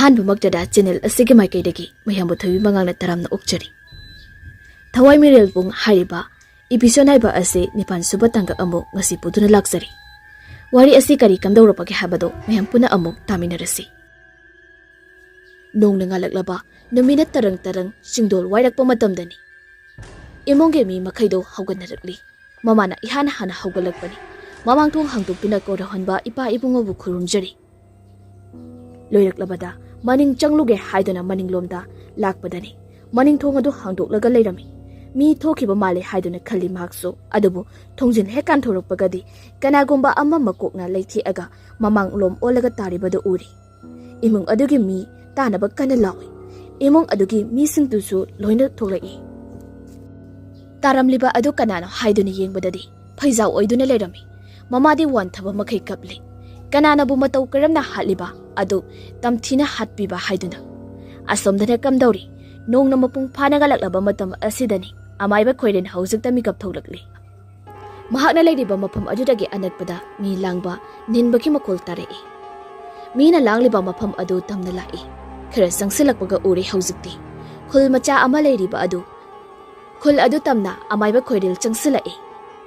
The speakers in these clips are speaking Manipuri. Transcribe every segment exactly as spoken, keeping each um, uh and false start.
ꯑꯍꯥꯟꯕꯃꯛꯇꯗ ꯆꯦꯅꯦꯜ ꯑꯁꯤꯒꯤ ꯃꯥꯏꯀꯩꯗꯒꯤ ꯃꯌꯥꯝꯕꯨ ꯊꯣꯏꯕꯤ ꯃꯉꯥꯡꯅ ꯇꯔꯥꯝꯅ ꯑꯣꯛꯆꯔꯤ꯫ ꯊꯋꯥꯏ ꯃꯤꯔꯦꯜ ꯄꯨꯡ ꯍꯥꯏꯔꯤꯕ ꯏꯄꯤꯁꯣꯠ ꯍꯥꯏꯕ ꯑꯁꯤ ꯅꯤꯄꯥꯟ ꯁꯨꯕ ꯇꯥꯡꯀꯛ ꯑꯃꯨꯛ ꯉꯁꯤ ꯄꯨꯗꯨꯅ ꯂꯥꯛꯆꯔꯤ꯫ ꯋꯥꯔꯤ ꯑꯁꯤ ꯀꯔꯤ ꯀꯝꯗꯧꯔꯕꯒꯦ ꯍꯥꯏꯕꯗꯨ ꯃꯌꯥꯝ ꯄꯨꯟꯅ ꯑꯃꯨꯛ ꯇꯥꯃꯤꯟꯅꯔꯁꯤ꯫ ꯅꯣꯡꯅ ꯉꯥꯜꯂꯛꯂꯕ ꯅꯨꯃꯤꯠꯅ ꯇꯔꯪ ꯇꯔꯪ ꯆꯤꯡꯗꯣꯜ ꯋꯥꯏꯔꯛꯄ ꯃꯇꯝꯗꯅꯤ꯫ ꯏꯃꯨꯡꯒꯤ ꯃꯤ ꯃꯈꯩꯗꯣ ꯍꯧꯒꯠꯅꯔꯛꯂꯤ꯫ ꯃꯃꯥꯅ ꯏꯍꯥꯟ ꯍꯥꯟꯅ ꯍꯧꯒꯠꯂꯛꯄꯅꯤ꯫ ꯃꯃꯥꯡ ꯊꯣꯡ ꯍꯥꯡꯗꯣꯛꯇꯨꯅ ꯀꯧꯔꯍꯟꯕ ꯏꯄꯥ ꯏꯕꯨꯡꯉꯣꯕꯨ ꯈꯨꯔꯨꯝꯖꯔꯤ꯫ ꯂꯣꯏꯔꯛꯂꯕꯗ ꯃꯅꯤꯡ ꯆꯪꯂꯨꯒꯦ ꯍꯥꯏꯗꯨꯅ ꯃꯅꯤꯡꯂꯣꯝꯗ ꯂꯥꯛꯄꯗꯅꯤ꯫ ꯃꯅꯤꯡ ꯊꯣꯡ ꯑꯗꯨ ꯍꯥꯡꯗꯣꯛꯂꯒ ꯂꯩꯔꯝꯃꯤ꯫ ꯃꯤ ꯊꯣꯛꯈꯤꯕ ꯃꯥꯜꯂꯦ ꯍꯥꯏꯗꯨꯅ ꯈꯜꯂꯤ ꯃꯍꯥꯛꯁꯨ꯫ ꯑꯗꯨꯕꯨ ꯊꯣꯡꯖꯤꯟ ꯍꯦꯛ ꯀꯥꯟꯊꯣꯔꯛꯄꯒꯗꯤ ꯀꯅꯥꯒꯨꯝꯕ ꯑꯃ ꯃꯀꯣꯛꯅ ꯂꯩꯊꯦꯛꯑꯒ ꯃꯃꯥꯡꯂꯣꯝ ꯑꯣꯜꯂꯒ ꯇꯥꯔꯤꯕꯗꯨ ꯎꯔꯤ꯫ ꯏꯃꯨꯡ ꯑꯗꯨꯒꯤ ꯃꯤ ꯇꯥꯅꯕ ꯀꯟꯅ ꯂꯥꯎꯏ꯫ ꯏꯃꯨꯡ ꯑꯗꯨꯒꯤ ꯃꯤꯁꯤꯡꯗꯨꯁꯨ ꯂꯣꯏꯅ ꯊꯣꯛꯂꯛꯏ꯫ ꯇꯥꯔꯝꯂꯤꯕ ꯑꯗꯨ ꯀꯅꯥꯅꯣ ꯍꯥꯏꯗꯨꯅ ꯌꯦꯡꯕꯗꯗꯤ ꯐꯩꯖꯥꯎ ꯑꯣꯏꯗꯨꯅ ꯂꯩꯔꯝꯃꯤ꯫ ꯃꯃꯥꯗꯤ ꯋꯥꯟꯊꯕ ꯃꯈꯩ ꯀꯞꯂꯤ꯫ ꯀꯅꯥꯅꯕꯨ ꯃꯇꯧ ꯀꯔꯝꯅ ꯍꯥꯠꯂꯤꯕ ꯑꯗꯨ ꯇꯝꯊꯤꯅ ꯍꯥꯠꯄꯤꯕ ꯍꯥꯏꯗꯨꯅ꯫ ꯑꯁꯣꯝꯗꯅ ꯀꯝꯗꯧꯔꯤ? ꯅꯣꯡꯅ ꯃꯄꯨꯡ ꯐꯥꯅ ꯒꯜꯂꯛꯂꯕ ꯃꯇꯝ ꯑꯁꯤꯗꯅꯤ ꯑꯃꯥꯏꯕ ꯈꯣꯏꯔꯦꯟ ꯍꯧꯖꯤꯛꯇ ꯃꯤꯀꯞ ꯊꯣꯛꯂꯛꯂꯤ꯫ ꯃꯍꯥꯛꯅ ꯂꯩꯔꯤꯕ ꯃꯐꯝ ꯑꯗꯨꯗꯒꯤ ꯑꯅꯛꯄꯗ ꯃꯤ ꯂꯥꯡꯕ, ꯅꯤꯟꯕꯒꯤ ꯃꯈꯣꯜ ꯇꯥꯔꯛꯏ꯫ ꯃꯤꯅ ꯂꯥꯡꯂꯤꯕ ꯃꯐꯝ ꯑꯗꯨ ꯇꯝꯅ ꯂꯥꯛꯏ꯫ ꯈꯔ ꯆꯪꯁꯤꯜꯂꯛꯄꯒ ꯎꯔꯦ ꯍꯧꯖꯤꯛꯇꯤ꯫ ꯈꯨꯜ ꯃꯆꯥ ꯑꯃ ꯂꯩꯔꯤꯕ ꯑꯗꯨ ꯈꯨꯜ ꯑꯗꯨ ꯇꯝꯅ ꯑꯃꯥꯏꯕ ꯈꯣꯏꯔꯦꯜ ꯆꯪꯁꯤꯜꯂꯛꯏ꯫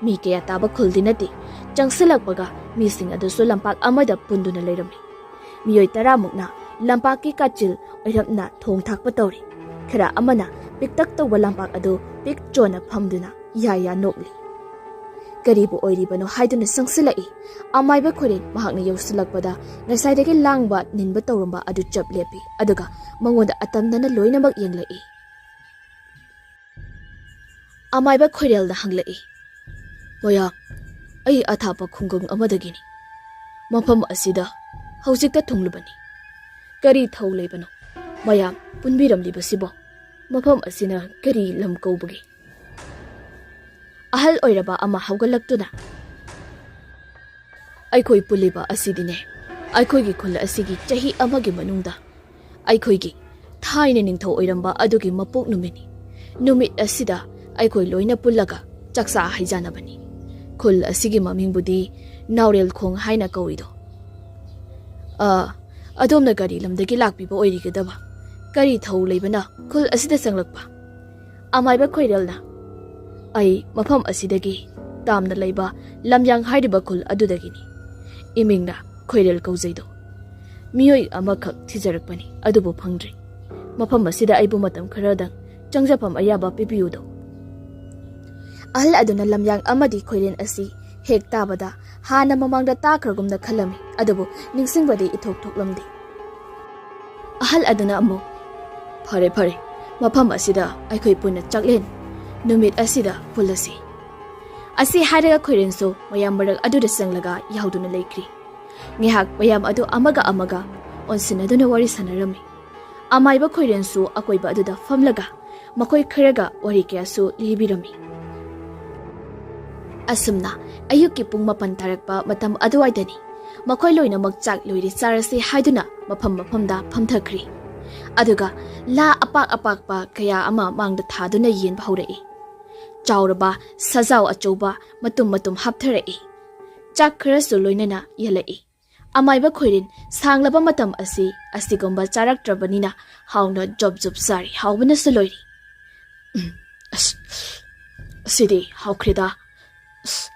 ꯃꯤ ꯀꯌꯥ ꯇꯥꯕ ꯈꯨꯜꯗꯤ ꯅꯠꯇꯦ꯫ ꯆꯪꯁꯤꯜꯂꯛꯄꯒ ꯃꯤꯁꯤꯡ ꯑꯗꯨꯁꯨ ꯂꯝꯄꯥꯛ ꯑꯃꯗ ꯄꯨꯟꯗꯨꯅ ꯂꯩꯔꯝꯃꯤ꯫ ꯃꯤꯑꯣꯏ ꯇꯔꯥꯃꯨꯛꯅ ꯂꯝꯄꯥꯛꯀꯤ ꯀꯥꯆꯤꯜ ꯑꯣꯏꯔꯞꯅ ꯊꯣꯡ ꯊꯥꯛꯄ ꯇꯧꯔꯤ꯫ ꯈꯔ ꯑꯃꯅ ꯄꯤꯛꯇꯛ ꯇꯧꯕ ꯂꯝꯄꯥꯛ ꯑꯗꯨ ꯄꯤꯛ ꯆꯣꯟꯅ ꯐꯝꯗꯨꯅ ꯌꯥ ꯌꯥ ꯅꯣꯛꯂꯤ꯫ ꯀꯔꯤꯕꯨ ꯑꯣꯏꯔꯤꯕꯅꯣ ꯍꯥꯏꯗꯨꯅ ꯆꯪꯁꯤꯜꯂꯛꯏ꯫ ꯑꯃꯥꯏꯕ ꯈꯣꯏꯔꯦꯟ ꯃꯍꯥꯛꯅ ꯌꯧꯁꯤꯜꯂꯛꯄꯗ ꯉꯁꯥꯏꯗꯒꯤ ꯂꯥꯡꯕ ꯅꯤꯟꯕ ꯇꯧꯔꯝꯕ ꯑꯗꯨ ꯆꯞ ꯂꯦꯞꯄꯤ, ꯑꯗꯨꯒ ꯃꯉꯣꯟꯗ ꯑꯇꯝꯅꯅ ꯂꯣꯏꯅꯃꯛ ꯌꯦꯡꯂꯛꯏ꯫ ꯑꯃꯥꯏꯕ ꯈꯣꯏꯔꯦꯜꯅ ꯍꯪꯂꯛꯏ, "ꯃꯌꯥꯝ, ꯑꯩ ꯑꯊꯥꯞꯄ ꯈꯨꯡꯒꯪ ꯑꯃꯗꯒꯤꯅꯤ꯫ ꯃꯐꯝ ꯑꯁꯤꯗ ꯍꯧꯖꯤꯛꯇ ꯊꯨꯡꯂꯨꯕꯅꯤ꯫ ꯀꯔꯤ ꯊꯧ ꯂꯩꯕꯅꯣ ꯃꯌꯥꯝ ꯄꯨꯟꯕꯤꯔꯝꯂꯤꯕꯁꯤꯕꯣ? ꯃꯐꯝ ꯑꯁꯤꯅ ꯀꯔꯤ ꯂꯝ ꯀꯧꯕꯒꯦ?" ꯑꯍꯜ ꯑꯣꯏꯔꯕ ꯑꯃ ꯍꯧꯒꯠꯂꯛꯇꯨꯅ, "ꯑꯩꯈꯣꯏ ꯄꯨꯜꯂꯤꯕ ꯑꯁꯤꯗꯤꯅꯦ, ꯑꯩꯈꯣꯏꯒꯤ ꯈꯨꯜ ꯑꯁꯤꯒꯤ ꯆꯍꯤ ꯑꯃꯒꯤ ꯃꯅꯨꯡꯗ ꯑꯩꯈꯣꯏꯒꯤ ꯊꯥꯏꯅ ꯅꯤꯡꯊꯧ ꯑꯣꯏꯔꯝꯕ ꯑꯗꯨꯒꯤ ꯃꯄꯣꯛ ꯅꯨꯃꯤꯠꯅꯤ꯫ ꯅꯨꯃꯤꯠ ꯑꯁꯤꯗ ꯑꯩꯈꯣꯏ ꯂꯣꯏꯅ ꯄꯨꯜꯂꯒ ꯆꯥꯛꯆꯥ ꯍꯩꯖꯥꯟꯅꯕꯅꯤ꯫ ꯈꯨꯜ ꯑꯁꯤꯒꯤ ꯃꯃꯤꯡꯕꯨꯗꯤ ꯅꯥꯎꯔꯦꯜ ꯈꯣꯡ ꯍꯥꯏꯅ ꯀꯧꯏꯗꯣ꯫ ꯑ, ꯑꯗꯣꯝꯅ ꯀꯔꯤ ꯂꯝꯗꯒꯤ ꯂꯥꯛꯄꯤꯕ ꯑꯣꯏꯔꯤꯒꯗꯕ? ꯀꯔꯤ ꯊꯧ ꯂꯩꯕꯅ ꯈꯨꯜ ꯑꯁꯤꯗ ꯆꯪꯂꯛꯄ? ꯑꯃꯥꯏꯕ ꯈꯣꯏꯔꯦꯜꯅ, "ꯑꯩ ꯃꯐꯝ ꯑꯁꯤꯗꯒꯤ ꯇꯥꯝꯅ ꯂꯩꯕ ꯂꯝꯌꯥꯡ ꯍꯥꯏꯔꯤꯕ ꯈꯨꯜ ꯑꯗꯨꯗꯒꯤꯅꯤ꯫ ꯏꯃꯤꯡꯅ ꯈꯣꯏꯔꯦꯜ ꯀꯧꯖꯩꯗꯣ꯫ ꯃꯤꯑꯣꯏ ꯑꯃꯈꯛ ꯊꯤꯖꯔꯛꯄꯅꯤ, ꯑꯗꯨꯕꯨ ꯐꯪꯗ꯭ꯔꯤ꯫ ꯃꯐꯝ ꯑꯁꯤꯗ ꯑꯩꯕꯨ ꯃꯇꯝ ꯈꯔꯗꯪ ꯆꯪꯖꯐꯝ ꯑꯌꯥꯕ ꯄꯤꯕꯤꯌꯨꯗꯣ꯫" ꯑꯍꯜ ꯑꯗꯨꯅ ꯂꯝꯌꯥꯡ ꯑꯃꯗꯤ ꯈꯣꯏꯔꯦꯜ ꯑꯁꯤ ꯍꯦꯛ ꯇꯥꯕꯗ ꯍꯥꯟꯅ ꯃꯃꯥꯡꯗ ꯇꯥꯈ꯭ꯔꯒꯨꯝꯅ ꯈꯜꯂꯝꯃꯤ, ꯑꯗꯨꯕꯨ ꯅꯤꯡꯁꯤꯡꯕꯗꯤ ꯏꯊꯣꯛ ꯊꯣꯛꯂꯝꯗꯦ꯫ ꯑꯍꯜ ꯑꯗꯨꯅ ꯑꯃꯨꯛ, "ꯐꯔꯦ, ꯐꯔꯦ, ꯃꯐꯝ ꯑꯁꯤꯗ ꯑꯩꯈꯣꯏ ꯄꯨꯟꯅ ꯆꯥꯛꯂꯦꯟ ꯅꯨꯃꯤꯠ ꯑꯁꯤꯗ ꯄꯨꯜꯂꯁꯤ꯫" ꯑꯁꯤ ꯍꯥꯏꯔꯒ ꯈꯣꯏꯔꯦꯜꯁꯨ ꯃꯌꯥꯝ ꯃꯔꯛ ꯑꯗꯨꯗ ꯆꯪꯂꯒ ꯌꯥꯎꯗꯨꯅ ꯂꯩꯈ꯭ꯔꯤ꯫ ꯉꯥꯏꯍꯥꯛ ꯃꯌꯥꯝ ꯑꯗꯨ ꯑꯃꯒ ꯑꯃꯒ ꯑꯣꯟꯁꯤꯟꯅꯗꯨꯅ ꯋꯥꯔꯤ ꯁꯥꯟꯅꯔꯝꯃꯤ꯫ ꯑꯃꯥꯏꯕ ꯈꯣꯏꯔꯦꯜꯁꯨ ꯑꯀꯣꯏꯕ ꯑꯗꯨꯗ ꯐꯝꯂꯒ ꯃꯈꯣꯏ ꯈꯔꯒ ꯋꯥꯔꯤ ꯀꯌꯥꯁꯨ ꯂꯤꯕꯤꯔꯝꯃꯤ꯫ ꯑꯁꯨꯝꯅ ꯑꯌꯨꯛꯀꯤ ꯄꯨꯡ ꯃꯥꯄꯟ ꯇꯥꯔꯛꯄ ꯃꯇꯝ ꯑꯗꯨꯋꯥꯏꯗꯅꯤ ꯃꯈꯣꯏ ꯂꯣꯏꯅꯃꯛ ꯆꯥꯛ ꯂꯣꯏꯔꯦ ꯆꯥꯔꯁꯤ ꯍꯥꯏꯗꯨꯅ ꯃꯐꯝ ꯃꯐꯝꯗ ꯐꯝꯊꯈ꯭ꯔꯤ꯫ ꯑꯗꯨꯒ ꯂꯥ ꯑꯄꯥꯛ ꯑꯄꯥꯛꯄ ꯀꯌꯥ ꯑꯃ ꯃꯥꯡꯗ ꯊꯥꯗꯨꯅ ꯌꯦꯟꯕ ꯍꯧꯔꯛꯏ꯫ ꯆꯥꯎꯔꯕ ꯁꯖꯥꯎ ꯑꯆꯧꯕ ꯃꯇꯨꯝ ꯃꯇꯨꯝ ꯍꯥꯞꯊꯔꯛꯏ꯫ ꯆꯥꯛ ꯈꯔꯁꯨ ꯂꯣꯏꯅꯅ ꯌꯦꯜꯂꯛꯏ꯫ ꯑꯃꯥꯏꯕ ꯈꯣꯏꯔꯦꯜ ꯁꯥꯡꯂꯕ ꯃꯇꯝ ꯑꯁꯤ ꯑꯁꯤꯒꯨꯝꯕ ꯆꯥꯔꯛꯇ꯭ꯔꯕꯅꯤꯅ ꯍꯥꯎꯅ ꯖꯣꯞ ꯖꯣꯞ ꯆꯥꯔꯤ, ꯍꯥꯎꯕꯅꯁꯨ ꯂꯣꯏꯔꯤ꯫ "ꯎꯝ, ꯑꯁ, ꯑꯁꯤꯗꯤ ꯍꯥꯎꯈ꯭ꯔꯦꯗ꯫ ꯑꯁ,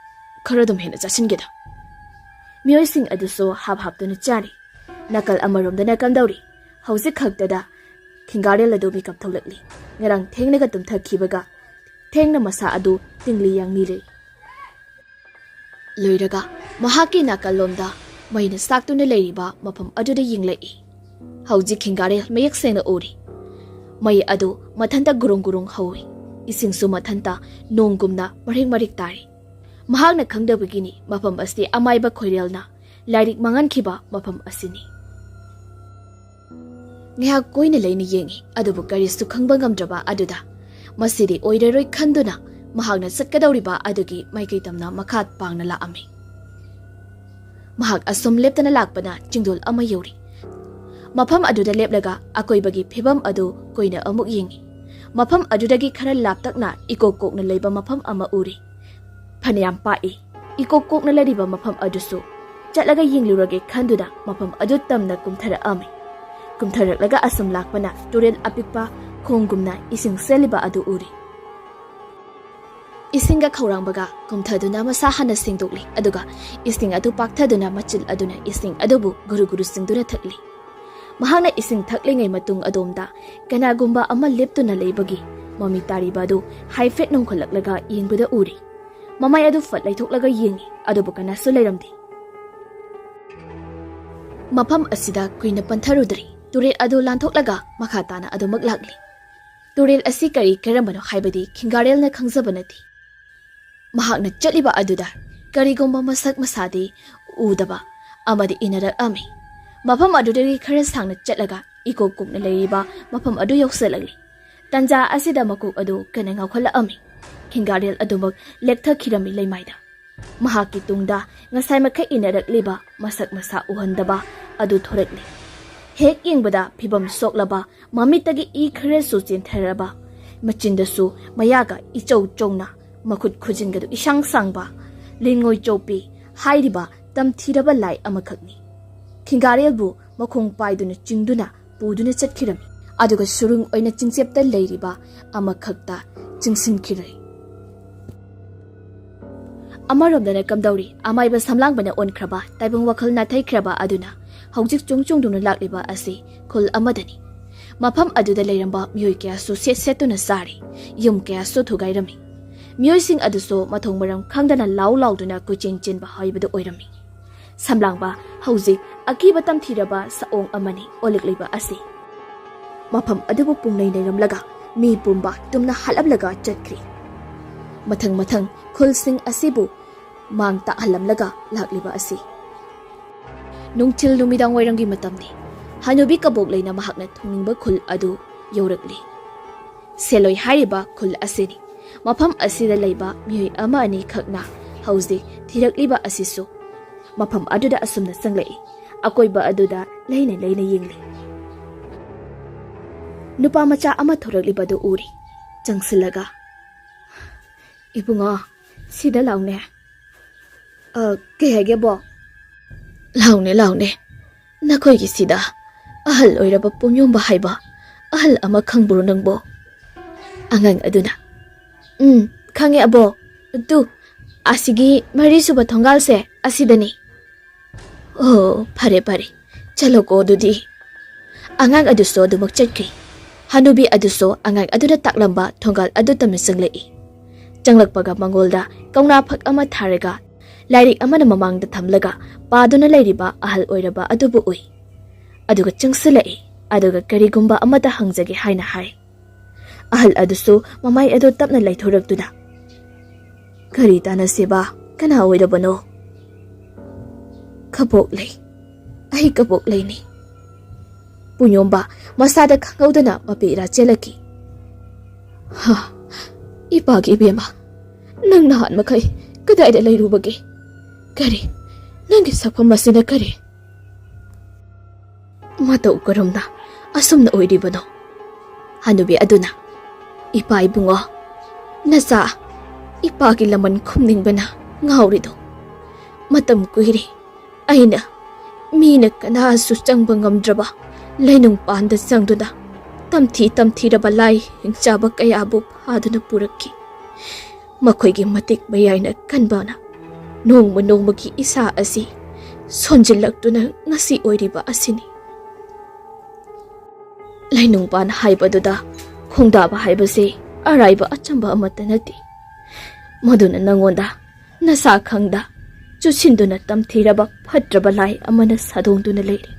ꯈꯔ ꯑꯗꯨꯝ ꯍꯦꯟꯅ ꯆꯥꯁꯤꯟꯒꯦꯗ꯫" ꯃꯤꯑꯣꯏꯁꯤꯡ ꯑꯗꯨꯁꯨ ꯍꯥꯞ ꯍꯥꯞꯇꯨꯅ ꯆꯥꯔꯤ꯫ ꯅꯥꯀꯜ ꯑꯃꯔꯣꯝꯗꯅ ꯀꯝꯗꯧꯔꯤ? ꯍꯧꯖꯤꯛ ꯈꯛꯇꯗ ꯈꯤꯡꯒꯥꯔꯦꯜ ꯑꯗꯨ ꯃꯤꯀꯞ ꯊꯣꯛꯂꯛꯂꯤ꯫ ꯉꯔꯥꯡ ꯊꯦꯡꯅꯒ ꯇꯨꯝꯊꯈꯤꯕꯒ ꯊꯦꯡꯅ ꯃꯁꯥ ꯑꯗꯨ ꯇꯤꯡꯂꯤ ꯌꯥꯡꯂꯤ ꯂꯩ꯫ ꯂꯣꯏꯔꯒ ꯃꯍꯥꯛꯀꯤ ꯅꯥꯀꯜꯂꯣꯝꯗ ꯃꯩꯅ ꯆꯥꯛꯇꯨꯅ ꯂꯩꯔꯤꯕ ꯃꯐꯝ ꯑꯗꯨꯗ ꯌꯦꯡꯂꯛꯏ꯫ ꯍꯧꯖꯤꯛ ꯈꯤꯡꯒꯥꯔꯦꯜ ꯃꯌꯦꯛ ꯁꯦꯡꯅ ꯎꯔꯤ꯫ ꯃꯩ ꯑꯗꯨ ꯃꯊꯟꯇ ꯒꯨꯔꯨꯡ ꯒꯨꯔꯨꯡ ꯍꯧꯏ꯫ ꯏꯁꯤꯡꯁꯨ ꯃꯊꯟꯇ ꯅꯣꯡꯒꯨꯝꯅ ꯃꯔꯤꯛ ꯃꯔꯤꯛ ꯇꯥꯔꯤ꯫ ꯃꯍꯥꯛꯅ ꯈꯪꯗꯕꯒꯤꯅꯤ ꯃꯐꯝ ꯑꯁꯤ ꯑꯃꯥꯏꯕ ꯈꯣꯏꯔꯦꯜꯅ ꯂꯥꯏꯔꯤꯛ ꯃꯥꯡꯍꯟꯈꯤꯕ ꯃꯐꯝ ꯑꯁꯤꯅꯤ꯫ ꯉꯥꯏꯍꯥꯛ ꯀꯣꯏꯅ ꯂꯩꯅ ꯌꯦꯡꯉꯤ, ꯑꯗꯨꯕꯨ ꯀꯔꯤꯁꯨ ꯈꯪꯕ ꯉꯝꯗ꯭ꯔꯕ ꯑꯗꯨꯗ ꯃꯁꯤꯗꯤ ꯑꯣꯏꯔꯔꯣꯏ ꯈꯟꯗꯨꯅ ꯃꯍꯥꯛꯅ ꯆꯠꯀꯗꯧꯔꯤꯕ ꯑꯗꯨꯒꯤ ꯃꯥꯏꯀꯩ ꯇꯝꯅ ꯃꯈꯥ ꯄꯥꯡꯅ ꯂꯥꯛꯑꯝꯃꯤ꯫ ꯃꯍꯥꯛ ꯑꯁꯨꯝ ꯂꯦꯞꯇꯅ ꯂꯥꯛꯄꯅ ꯆꯤꯡꯗꯣꯜ ꯑꯃ ꯌꯧꯔꯤ꯫ ꯃꯐꯝ ꯑꯗꯨꯗ ꯂꯦꯞꯂꯒ ꯑꯀꯣꯏꯕꯒꯤ ꯐꯤꯕꯝ ꯑꯗꯨ ꯀꯣꯏꯅ ꯑꯃꯨꯛ ꯌꯦꯡꯉꯤ꯫ ꯃꯐꯝ ꯑꯗꯨꯗꯒꯤ ꯈꯔ ꯂꯥꯞꯇꯛꯅ ꯏꯀꯣꯛ ꯀꯣꯛꯅ ꯂꯩꯕ ꯃꯐꯝ ꯑꯃ ꯎꯔꯤ꯫ ꯐꯅꯌꯥꯝ ꯄꯥꯛꯏ꯫ ꯏꯀꯣꯛ ꯀꯣꯛꯅ ꯂꯩꯔꯤꯕ ꯃꯐꯝ ꯑꯗꯨꯁꯨ ꯆꯠꯂꯒ ꯌꯦꯡꯂꯨꯔꯒꯦ ꯈꯟꯗꯨꯅ ꯃꯐꯝ ꯑꯗꯨ ꯇꯝꯅ ꯀꯨꯝꯊꯔꯛꯑꯝꯃꯤ꯫ ꯀꯨꯝꯊꯔꯛꯂꯒ ꯑꯁꯨꯝ ꯂꯥꯛꯄꯅ ꯇꯨꯔꯦꯜ ꯑꯄꯤꯛꯄ ꯈꯣꯡꯒꯨꯝꯅ ꯏꯁꯤꯡ ꯆꯦꯜꯂꯤꯕ ꯑꯗꯨ ꯎꯔꯤ꯫ ꯏꯁꯤꯡꯒ ꯈꯧꯔꯥꯡꯕꯒ ꯀꯨꯝꯊꯗꯨꯅ ꯃꯁꯥ ꯍꯥꯟꯅ ꯁꯦꯡꯗꯣꯛꯂꯤ, ꯑꯗꯨꯒ ꯏꯁꯤꯡ ꯑꯗꯨ ꯄꯥꯛꯊꯗꯨꯅ ꯃꯆꯤꯜ ꯑꯗꯨꯅ ꯏꯁꯤꯡ ꯑꯗꯨꯕꯨ ꯒꯨꯔꯨ ꯒꯨꯔꯨ ꯆꯤꯡꯗꯨꯅ ꯊꯛꯂꯤ꯫ ꯃꯍꯥꯛꯅ ꯏꯁꯤꯡ ꯊꯛꯂꯤꯉꯩ ꯃꯇꯨꯡ ꯑꯗꯣꯝꯗ ꯀꯅꯥꯒꯨꯝꯕ ꯑꯃ ꯂꯦꯞꯇꯨꯅ ꯂꯩꯕꯒꯤ ꯃꯃꯤ ꯇꯥꯔꯤꯕ ꯑꯗꯨ ꯍꯥꯏꯐꯦꯠ ꯅꯣꯡꯈꯠꯂꯛꯂꯒ ꯌꯦꯡꯕꯗ ꯎꯔꯤ꯫ ꯃꯃꯥꯏ ꯑꯗꯨ ꯐꯠ ꯂꯩꯊꯣꯛꯂꯒ ꯌꯦꯡꯉꯤ, ꯑꯗꯨꯕꯨ ꯀꯅꯥꯁꯨ ꯂꯩꯔꯝꯗꯦ꯫ ꯃꯐꯝ ꯑꯁꯤꯗ ꯀꯨꯏꯅ ꯄꯟꯊꯔꯨꯗ꯭ꯔꯤ, ꯇꯨꯔꯦꯜ ꯑꯗꯨ ꯂꯥꯟꯊꯣꯛꯂꯒ ꯃꯈꯥ ꯇꯥꯅ ꯑꯗꯨꯃꯛ ꯂꯥꯛꯂꯤ꯫ ꯇꯨꯔꯦꯜ ꯑꯁꯤ ꯀꯔꯤ ꯀꯔꯝꯕꯅꯣ ꯍꯥꯏꯕꯗꯤ ꯈꯤꯡꯒꯥꯔꯦꯜꯅ ꯈꯪꯖꯕ ꯅꯠꯇꯦ꯫ ꯃꯍꯥꯛꯅ ꯆꯠꯂꯤꯕ ꯑꯗꯨꯗ ꯀꯔꯤꯒꯨꯝꯕ ꯃꯁꯛ ꯃꯁꯥꯗꯤ ꯎꯗꯕ ꯑꯃꯗꯤ ꯏꯟꯅꯔꯛꯑꯝꯃꯤ꯫ ꯃꯐꯝ ꯑꯗꯨꯗꯒꯤ ꯈꯔ ꯁꯥꯡꯅ ꯆꯠꯂꯒ ꯏꯀꯣꯛ ꯀꯣꯛꯅ ꯂꯩꯔꯤꯕ ꯃꯐꯝ ꯑꯗꯨ ꯌꯧꯁꯤꯜꯂꯛꯂꯤ꯫ ꯇꯟꯖꯥ ꯑꯁꯤꯗ ꯃꯀꯣꯛ ꯑꯗꯨ ꯀꯟꯅ ꯉꯥꯎꯈꯠꯂꯛꯑꯝꯃꯤ꯫ ꯈꯤꯡꯒꯥꯔꯦꯜ ꯑꯗꯨꯃꯛ ꯂꯦꯛꯊꯈꯤꯔꯝꯃꯤ ꯂꯩꯃꯥꯏꯗ꯫ ꯃꯍꯥꯛꯀꯤ ꯇꯨꯡꯗ ꯉꯁꯥꯏ ꯃꯈꯩ ꯏꯟꯅꯔꯛꯂꯤꯕ ꯃꯁꯛ ꯃꯁꯥ ꯎꯍꯟꯗꯕ ꯑꯗꯨ ꯊꯣꯔꯛꯂꯤ꯫ ꯍꯦꯛ ꯌꯦꯡꯕꯗ ꯐꯤꯕꯝ ꯁꯣꯛꯂꯕ, ꯃꯃꯤꯠꯇꯒꯤ ꯏ ꯈꯔꯁꯨ ꯆꯦꯟꯊꯔꯕ, ꯃꯆꯤꯟꯗꯁꯨ ꯃꯌꯥꯒ ꯏꯆꯧ ꯆꯧꯅ, ꯃꯈꯨꯠ ꯈꯨꯖꯤꯟꯒꯗꯨ ꯏꯁꯥꯡ ꯁꯥꯡꯕ, ꯂꯤꯟꯉꯣꯏ ꯆꯣꯞꯄꯤ ꯍꯥꯏꯔꯤꯕ ꯇꯝꯊꯤꯔꯕ ꯂꯥꯏ ꯑꯃꯈꯛꯅꯤ꯫ ꯈꯤꯡꯒꯥꯔꯦꯜꯕꯨ ꯃꯈꯣꯡ ꯄꯥꯏꯗꯨꯅ ꯆꯤꯡꯗꯨꯅ ꯄꯨꯗꯨꯅ ꯆꯠꯈꯤꯔꯝꯃꯤ꯫ ꯑꯗꯨꯒ ꯁꯨꯔꯨꯡ ꯑꯣꯏꯅ ꯆꯤꯡꯆꯦꯞꯇ ꯂꯩꯔꯤꯕ ꯑꯃꯈꯛꯇ ꯆꯤꯡꯁꯤꯟꯈꯤꯔꯦ꯫ ꯑꯃꯔꯣꯝꯗꯅ ꯀꯝꯗꯧꯔꯤ? ꯑꯃꯥꯏꯕ ꯁꯝꯂꯥꯡꯕꯅ ꯑꯣꯟꯈ꯭ꯔꯕ, ꯇꯥꯏꯕꯪ ꯋꯥꯈꯜ ꯅꯥꯊꯩꯈ꯭ꯔꯕ ꯑꯗꯨꯅ ꯍꯧꯖꯤꯛ ꯆꯨꯡ ꯆꯨꯡꯗꯨꯅ ꯂꯥꯛꯂꯤꯕ ꯑꯁꯤ ꯈꯨꯜ ꯑꯃꯗꯅꯤ꯫ ꯃꯐꯝ ꯑꯗꯨꯗ ꯂꯩꯔꯝꯕ ꯃꯤꯑꯣꯏ ꯀꯌꯥꯁꯨ ꯁꯦꯠ ꯁꯦꯠꯇꯨꯅ ꯆꯥꯔꯤ, ꯌꯨꯝ ꯀꯌꯥꯁꯨ ꯊꯨꯒꯥꯏꯔꯝꯃꯤ꯫ ꯃꯤꯑꯣꯏꯁꯤꯡ ꯑꯗꯨꯁꯨ ꯃꯊꯣꯡ ꯃꯔꯝ ꯈꯪꯗꯅ ꯂꯥꯎ ꯂꯥꯎꯗꯨꯅ ꯀꯣꯏꯆꯦꯟ ꯆꯦꯟꯕ ꯍꯥꯏꯕꯗꯨ ꯑꯣꯏꯔꯝꯃꯤ꯫ ꯁꯝꯂꯥꯡꯕ ꯍꯧꯖꯤꯛ ꯑꯀꯤꯕ ꯇꯝꯊꯤꯔꯕ ꯁꯑꯣꯡ ꯑꯃꯅꯤ ꯑꯣꯜꯂꯛꯂꯤꯕ ꯑꯁꯤ꯫ ꯃꯐꯝ ꯑꯗꯨꯕꯨ ꯄꯨꯡꯅꯩ ꯅꯩꯔꯝꯂꯒ ꯃꯤ ꯄꯨꯝꯕ ꯇꯨꯝꯅ ꯍꯥꯠꯂꯝꯂꯒ ꯆꯠꯈ꯭ꯔꯤ꯫ ꯃꯊꯪ ꯃꯊꯪ ꯈꯨꯜꯁꯤꯡ ꯑꯁꯤꯕꯨ ꯃꯥꯡ ꯇꯥꯛꯍꯜꯂꯝꯂꯒ ꯂꯥꯛꯂꯤꯕ ꯑꯁꯤ꯫ ꯅꯨꯡꯊꯤꯜ ꯅꯨꯃꯤꯗꯥꯡ ꯋꯥꯏꯔꯝꯒꯤ ꯃꯇꯝꯅꯤ꯫ ꯍꯅꯨꯕꯤ ꯀꯕꯣꯛ ꯂꯩꯅ ꯃꯍꯥꯛꯅ ꯊꯨꯡꯅꯤꯡꯕ ꯈꯨꯜ ꯑꯗꯨ ꯌꯧꯔꯛꯂꯤ꯫ ꯁꯦꯂꯣꯏ ꯍꯥꯏꯔꯤꯕ ꯈꯨꯜ ꯑꯁꯤꯅꯤ꯫ ꯃꯐꯝ ꯑꯁꯤꯗ ꯂꯩꯕ ꯃꯤꯑꯣꯏ ꯑꯃ ꯑꯅꯤ ꯈꯛꯅ ꯍꯧꯖꯤꯛ ꯊꯤꯔꯛꯂꯤꯕ ꯑꯁꯤꯁꯨ ꯃꯐꯝ ꯑꯗꯨꯗ ꯑꯁꯨꯝꯅ ꯆꯪꯂꯛꯏ꯫ ꯑꯀꯣꯏꯕ ꯑꯗꯨꯗ ꯂꯩꯅ ꯂꯩꯅ ꯌꯦꯡꯂꯤ꯫ ꯅꯨꯄꯥ ꯃꯆꯥ ꯑꯃ ꯊꯣꯔꯛꯂꯤꯕꯗꯨ ꯎꯔꯤ꯫ ꯆꯪꯁꯤꯜꯂꯒ, "ꯏꯕꯨꯡꯉꯣ, ꯁꯤꯗ ꯂꯥꯎꯅꯦ꯫" "ꯑ, ꯀꯩ ꯍꯥꯏꯒꯦꯕꯣ?" "ꯂꯥꯎꯅꯦ, ꯂꯥꯎꯅꯦ, ꯅꯈꯣꯏꯒꯤꯁꯤꯗ ꯑꯍꯜ ꯑꯣꯏꯔꯕ ꯄꯨꯡꯌꯣꯝꯕ ꯍꯥꯏꯕ ꯑꯍꯜ ꯑꯃ ꯈꯪꯕ꯭ꯔꯣ ꯅꯪꯕꯣ?" ꯑꯉꯥꯡ ꯑꯗꯨꯅ, "ꯎꯝ, ꯈꯪꯉꯦ ꯑꯕꯣꯛ꯫ ꯑꯗꯨ, ꯑꯁꯤꯒꯤ ꯃꯔꯤꯁꯨꯕ ꯊꯣꯡꯒꯥꯜꯁꯦ ꯑꯁꯤꯗꯅꯤ꯫" "ꯑꯣ, ꯐꯔꯦ ꯐꯔꯦ, ꯆꯠꯂꯣꯀꯣ ꯑꯗꯨꯗꯤ꯫" ꯑꯉꯥꯡ ꯑꯗꯨꯁꯨ ꯑꯗꯨꯃꯛ ꯆꯠꯈꯤ꯫ ꯍꯅꯨꯕꯤ ꯑꯗꯨꯁꯨ ꯑꯉꯥꯡ ꯑꯗꯨꯅ ꯇꯥꯛꯂꯝꯕ ꯊꯣꯡꯒꯥꯜ ꯑꯗꯨ ꯇꯝꯅ ꯆꯪꯂꯛꯏ꯫ ꯆꯪꯂꯛꯄꯒ ꯃꯉꯣꯟꯗ ꯀꯧꯅꯥ ꯐꯛ ꯑꯃ ꯊꯥꯔꯒ, ꯂꯥꯏꯔꯤꯛ ꯑꯃꯅ ꯃꯃꯥꯡꯗ ꯊꯝꯂꯒ ꯄꯥꯗꯨꯅ ꯂꯩꯔꯤꯕ ꯑꯍꯜ ꯑꯣꯏꯔꯕ ꯑꯗꯨꯕꯨ ꯎꯏ꯫ ꯑꯗꯨꯒ ꯆꯪꯁꯤꯜꯂꯛꯏ꯫ ꯑꯗꯨꯒ ꯀꯔꯤꯒꯨꯝꯕ ꯑꯃꯇ ꯍꯪꯖꯒꯦ ꯍꯥꯏꯅ ꯍꯥꯏ꯫ ꯑꯍꯜ ꯑꯗꯨꯁꯨ ꯃꯃꯥꯏ ꯑꯗꯨ ꯇꯞꯅ ꯂꯩꯊꯣꯔꯛꯇꯨꯅ, "ꯀꯔꯤ ꯇꯥꯟꯅꯁꯦꯕ? ꯀꯅꯥ ꯑꯣꯏꯔꯕꯅꯣ?" "ꯀꯕꯣꯛꯂꯩ, ꯑꯩ ꯀꯕꯣꯛꯂꯩꯅꯤ꯫" ꯄꯨꯡꯌꯣꯝꯕ ꯃꯁꯥꯗ ꯈꯪꯍꯧꯗꯅ ꯃꯄꯤ ꯏꯔꯥ ꯆꯦꯜꯂꯛꯈꯤ꯫ "ꯍꯥ, ꯏꯄꯥꯒꯤ ꯏꯕꯦꯝꯃ, ꯅꯪ ꯅꯍꯥꯟ ꯃꯈꯩ ꯀꯗꯥꯏꯗ ꯂꯩꯔꯨꯕꯒꯦ? ꯀꯔꯤ, ꯅꯪꯒꯤ ꯁꯛꯐꯝ ꯑꯁꯤꯅ ꯀꯔꯤ?" ꯃꯇꯧ ꯀꯔꯝꯅ ꯑꯁꯨꯝꯅ ꯑꯣꯏꯔꯤꯕꯅꯣ? ꯍꯅꯨꯕꯤ ꯑꯗꯨꯅ, "ꯏꯄꯥ ꯏꯕꯨꯡꯉꯣ, ꯅꯆꯥ, ꯏꯄꯥꯒꯤ ꯂꯃꯟ ꯈꯨꯝꯅꯤꯡꯕꯅ ꯉꯥꯎꯔꯤꯗꯣ꯫ ꯃꯇꯝ ꯀꯨꯏꯔꯦ ꯑꯩꯅ ꯃꯤꯅ ꯀꯅꯥꯁꯨ ꯆꯪꯕ ꯉꯝꯗ꯭ꯔꯕ ꯂꯩꯅꯨꯡ ꯄꯥꯟꯗ ꯆꯪꯗꯨꯅ ꯇꯝꯊꯤ ꯇꯝꯊꯤꯔꯕ ꯂꯥꯏ ꯍꯤꯡꯆꯥꯕ ꯀꯌꯥꯕꯨ ꯐꯥꯗꯨꯅ ꯄꯨꯔꯛꯈꯤ꯫ ꯃꯈꯣꯏꯒꯤ ꯃꯇꯤꯛ ꯃꯌꯥꯏꯅ ꯀꯟꯕꯅ ꯅꯣꯡꯃ ꯅꯣꯡꯃꯒꯤ ꯏꯁꯥ ꯑꯁꯤ ꯁꯣꯟꯖꯤꯜꯂꯛꯇꯨꯅ ꯉꯁꯤ ꯑꯣꯏꯔꯤꯕ ꯑꯁꯤꯅꯤ꯫" ꯂꯩꯅꯨꯡꯄꯥꯟ ꯍꯥꯏꯕꯗꯨꯗ ꯈꯣꯡꯗꯥꯕ ꯍꯥꯏꯕꯁꯦ ꯑꯔꯥꯏꯕ ꯑꯆꯝꯕ ꯑꯃꯠꯇ ꯅꯠꯇꯦ꯫ ꯃꯗꯨꯅ ꯅꯪꯉꯣꯟꯗ ꯅꯁꯥ ꯈꯪꯗ ꯆꯨꯁꯤꯟꯗꯨꯅ ꯇꯝꯊꯤꯔꯕ ꯐꯠꯇ꯭ꯔꯕ ꯂꯥꯏ ꯑꯃꯅ ꯁꯥꯗꯣꯡꯗꯨꯅ ꯂꯩꯔꯤ꯫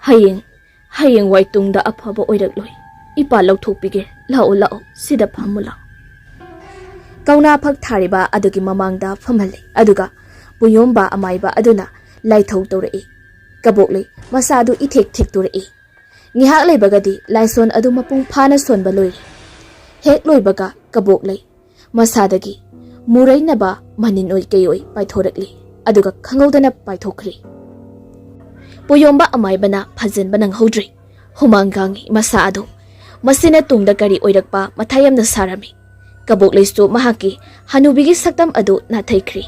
ꯍꯌꯦꯡ, ꯍꯌꯦꯡꯋꯥꯏ ꯇꯨꯡꯗ ꯑꯐꯕ ꯑꯣꯏꯔꯛꯂꯣꯏ꯫ ꯏꯄꯥ ꯂꯧꯊꯣꯛꯄꯤꯒꯦ, ꯂꯥꯛꯑꯣ, ꯂꯥꯛꯑꯣ, ꯁꯤꯗ ꯐꯝꯃꯨ ꯂꯥꯛꯑꯣ꯫ ꯀꯧꯅꯥ ꯐꯛ ꯊꯥꯔꯤꯕ ꯑꯗꯨꯒꯤ ꯃꯃꯥꯡꯗ ꯐꯝꯍꯜꯂꯦ, ꯑꯗꯨꯒ ꯄꯨꯌꯣꯝꯕ ꯑꯃꯥꯏꯕ ꯑꯗꯨꯅ ꯂꯥꯏꯊꯧ ꯇꯧꯔꯛꯏ꯫ ꯀꯕꯣꯛꯂꯩ ꯃꯁꯥꯗꯨ ꯏꯊꯦꯛ ꯊꯦꯛꯇꯣꯔꯛꯏ꯫ ꯉꯥꯏꯍꯥꯛ ꯂꯩꯕꯒꯗꯤ ꯂꯥꯏꯁꯣꯟ ꯑꯗꯨ ꯃꯄꯨꯡ ꯐꯥꯅ ꯁꯣꯟꯕ ꯂꯣꯏꯔꯦ꯫ ꯍꯦꯛ ꯂꯣꯏꯕꯒ ꯀꯕꯣꯛꯂꯩ ꯃꯁꯥꯗꯒꯤ ꯃꯨꯔꯩꯅꯕ ꯃꯅꯤꯟ ꯑꯣꯏ ꯀꯩ ꯑꯣꯏ ꯄꯥꯏꯊꯣꯔꯛꯂꯤ, ꯑꯗꯨꯒ ꯈꯪꯍꯧꯗꯅ ꯄꯥꯏꯊꯣꯛꯈ꯭ꯔꯦ꯫ ꯄꯨꯌꯣꯝꯕ ꯑꯃꯥꯏꯕꯅ ꯐꯖꯤꯟꯕ ꯅꯪꯍꯧꯗ꯭ꯔꯦ꯫ ꯍꯨꯃꯥꯡ ꯀꯥꯡꯉꯤ ꯃꯁꯥ ꯑꯗꯨ꯫ ꯃꯁꯤꯅ ꯇꯨꯡꯗ ꯀꯔꯤ ꯑꯣꯏꯔꯛꯄ ꯃꯊꯥ ꯌꯥꯝꯅ ꯁꯥꯔꯝꯃꯤ꯫ ꯀꯕꯣꯛꯂꯩꯁꯨ ꯃꯍꯥꯛꯀꯤ ꯍꯅꯨꯕꯤꯒꯤ ꯁꯛꯇꯝ ꯑꯗꯨ ꯅꯥꯊꯩꯈ꯭ꯔꯦ꯫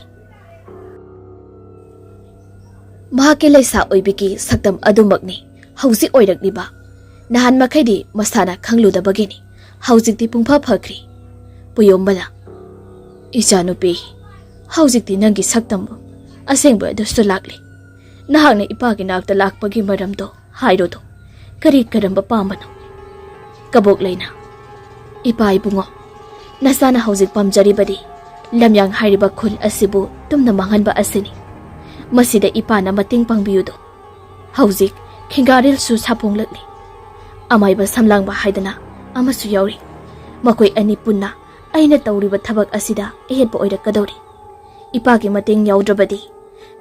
ꯃꯍꯥꯛꯀꯤ ꯂꯩꯁꯥ ꯑꯣꯏꯕꯤꯒꯤ ꯁꯛꯇꯝ ꯑꯗꯨꯃꯛꯅꯤ ꯍꯧꯖꯤꯛ ꯑꯣꯏꯔꯛꯂꯤꯕ꯫ ꯅꯍꯥꯟ ꯃꯈꯩꯗꯤ ꯃꯁꯥꯅ ꯈꯪꯂꯨꯗꯕꯒꯤꯅꯤ꯫ ꯍꯧꯖꯤꯛꯇꯤ ꯄꯨꯡꯐ ꯐꯈ꯭ꯔꯦ꯫ ꯄꯨꯌꯣꯝꯕꯅ, "ꯏꯆꯥꯅꯨꯄꯤ, ꯍꯧꯖꯤꯛꯇꯤ ꯅꯪꯒꯤ ꯁꯛꯇꯝ ꯑꯁꯦꯡꯕ ꯑꯗꯨꯁꯨ ꯂꯥꯛꯂꯦ꯫ ꯅꯍꯥꯛꯅ ꯏꯄꯥꯒꯤ ꯅꯥꯛꯇ ꯂꯥꯛꯄꯒꯤ ꯃꯔꯝꯗꯣ ꯍꯥꯏꯔꯣꯗꯣ꯫ ꯀꯔꯤ ꯀꯔꯝꯕ ꯄꯥꯝꯕꯅꯣ?" ꯀꯕꯣꯛ ꯂꯩꯅ, "ꯏꯄꯥ ꯏꯕꯨꯡꯉꯣ, ꯅꯆꯥꯅ ꯍꯧꯖꯤꯛ ꯄꯥꯝꯖꯔꯤꯕꯗꯤ ꯂꯝꯌꯥꯡ ꯍꯥꯏꯔꯤꯕ ꯈꯨꯜ ꯑꯁꯤꯕꯨ ꯇꯨꯝꯅ ꯃꯥꯡꯍꯟꯕ ꯑꯁꯤꯅꯤ꯫ ꯃꯁꯤꯗ ꯏꯄꯥꯅ ꯃꯇꯦꯡ ꯄꯥꯡꯕꯤꯌꯨꯗꯣ꯫ ꯍꯧꯖꯤꯛ ꯈꯤꯡꯒꯥꯔꯦꯜꯁꯨ ꯁꯥꯐꯣꯡꯂꯛꯂꯤ꯫ ꯑꯃꯥꯏꯕ ꯁꯝꯂꯥꯡꯕ ꯍꯥꯏꯗꯅ ꯑꯃꯁꯨ ꯌꯥꯎꯔꯤ꯫ ꯃꯈꯣꯏ ꯑꯅꯤ ꯄꯨꯟꯅ ꯑꯩꯅ ꯇꯧꯔꯤꯕ ꯊꯕꯛ ꯑꯁꯤꯗ ꯑꯍꯦꯟꯕ ꯑꯣꯏꯔꯛꯀꯗꯧꯔꯤ꯫ ꯏꯄꯥꯒꯤ ꯃꯇꯦꯡ ꯌꯥꯎꯗ꯭ꯔꯕꯗꯤ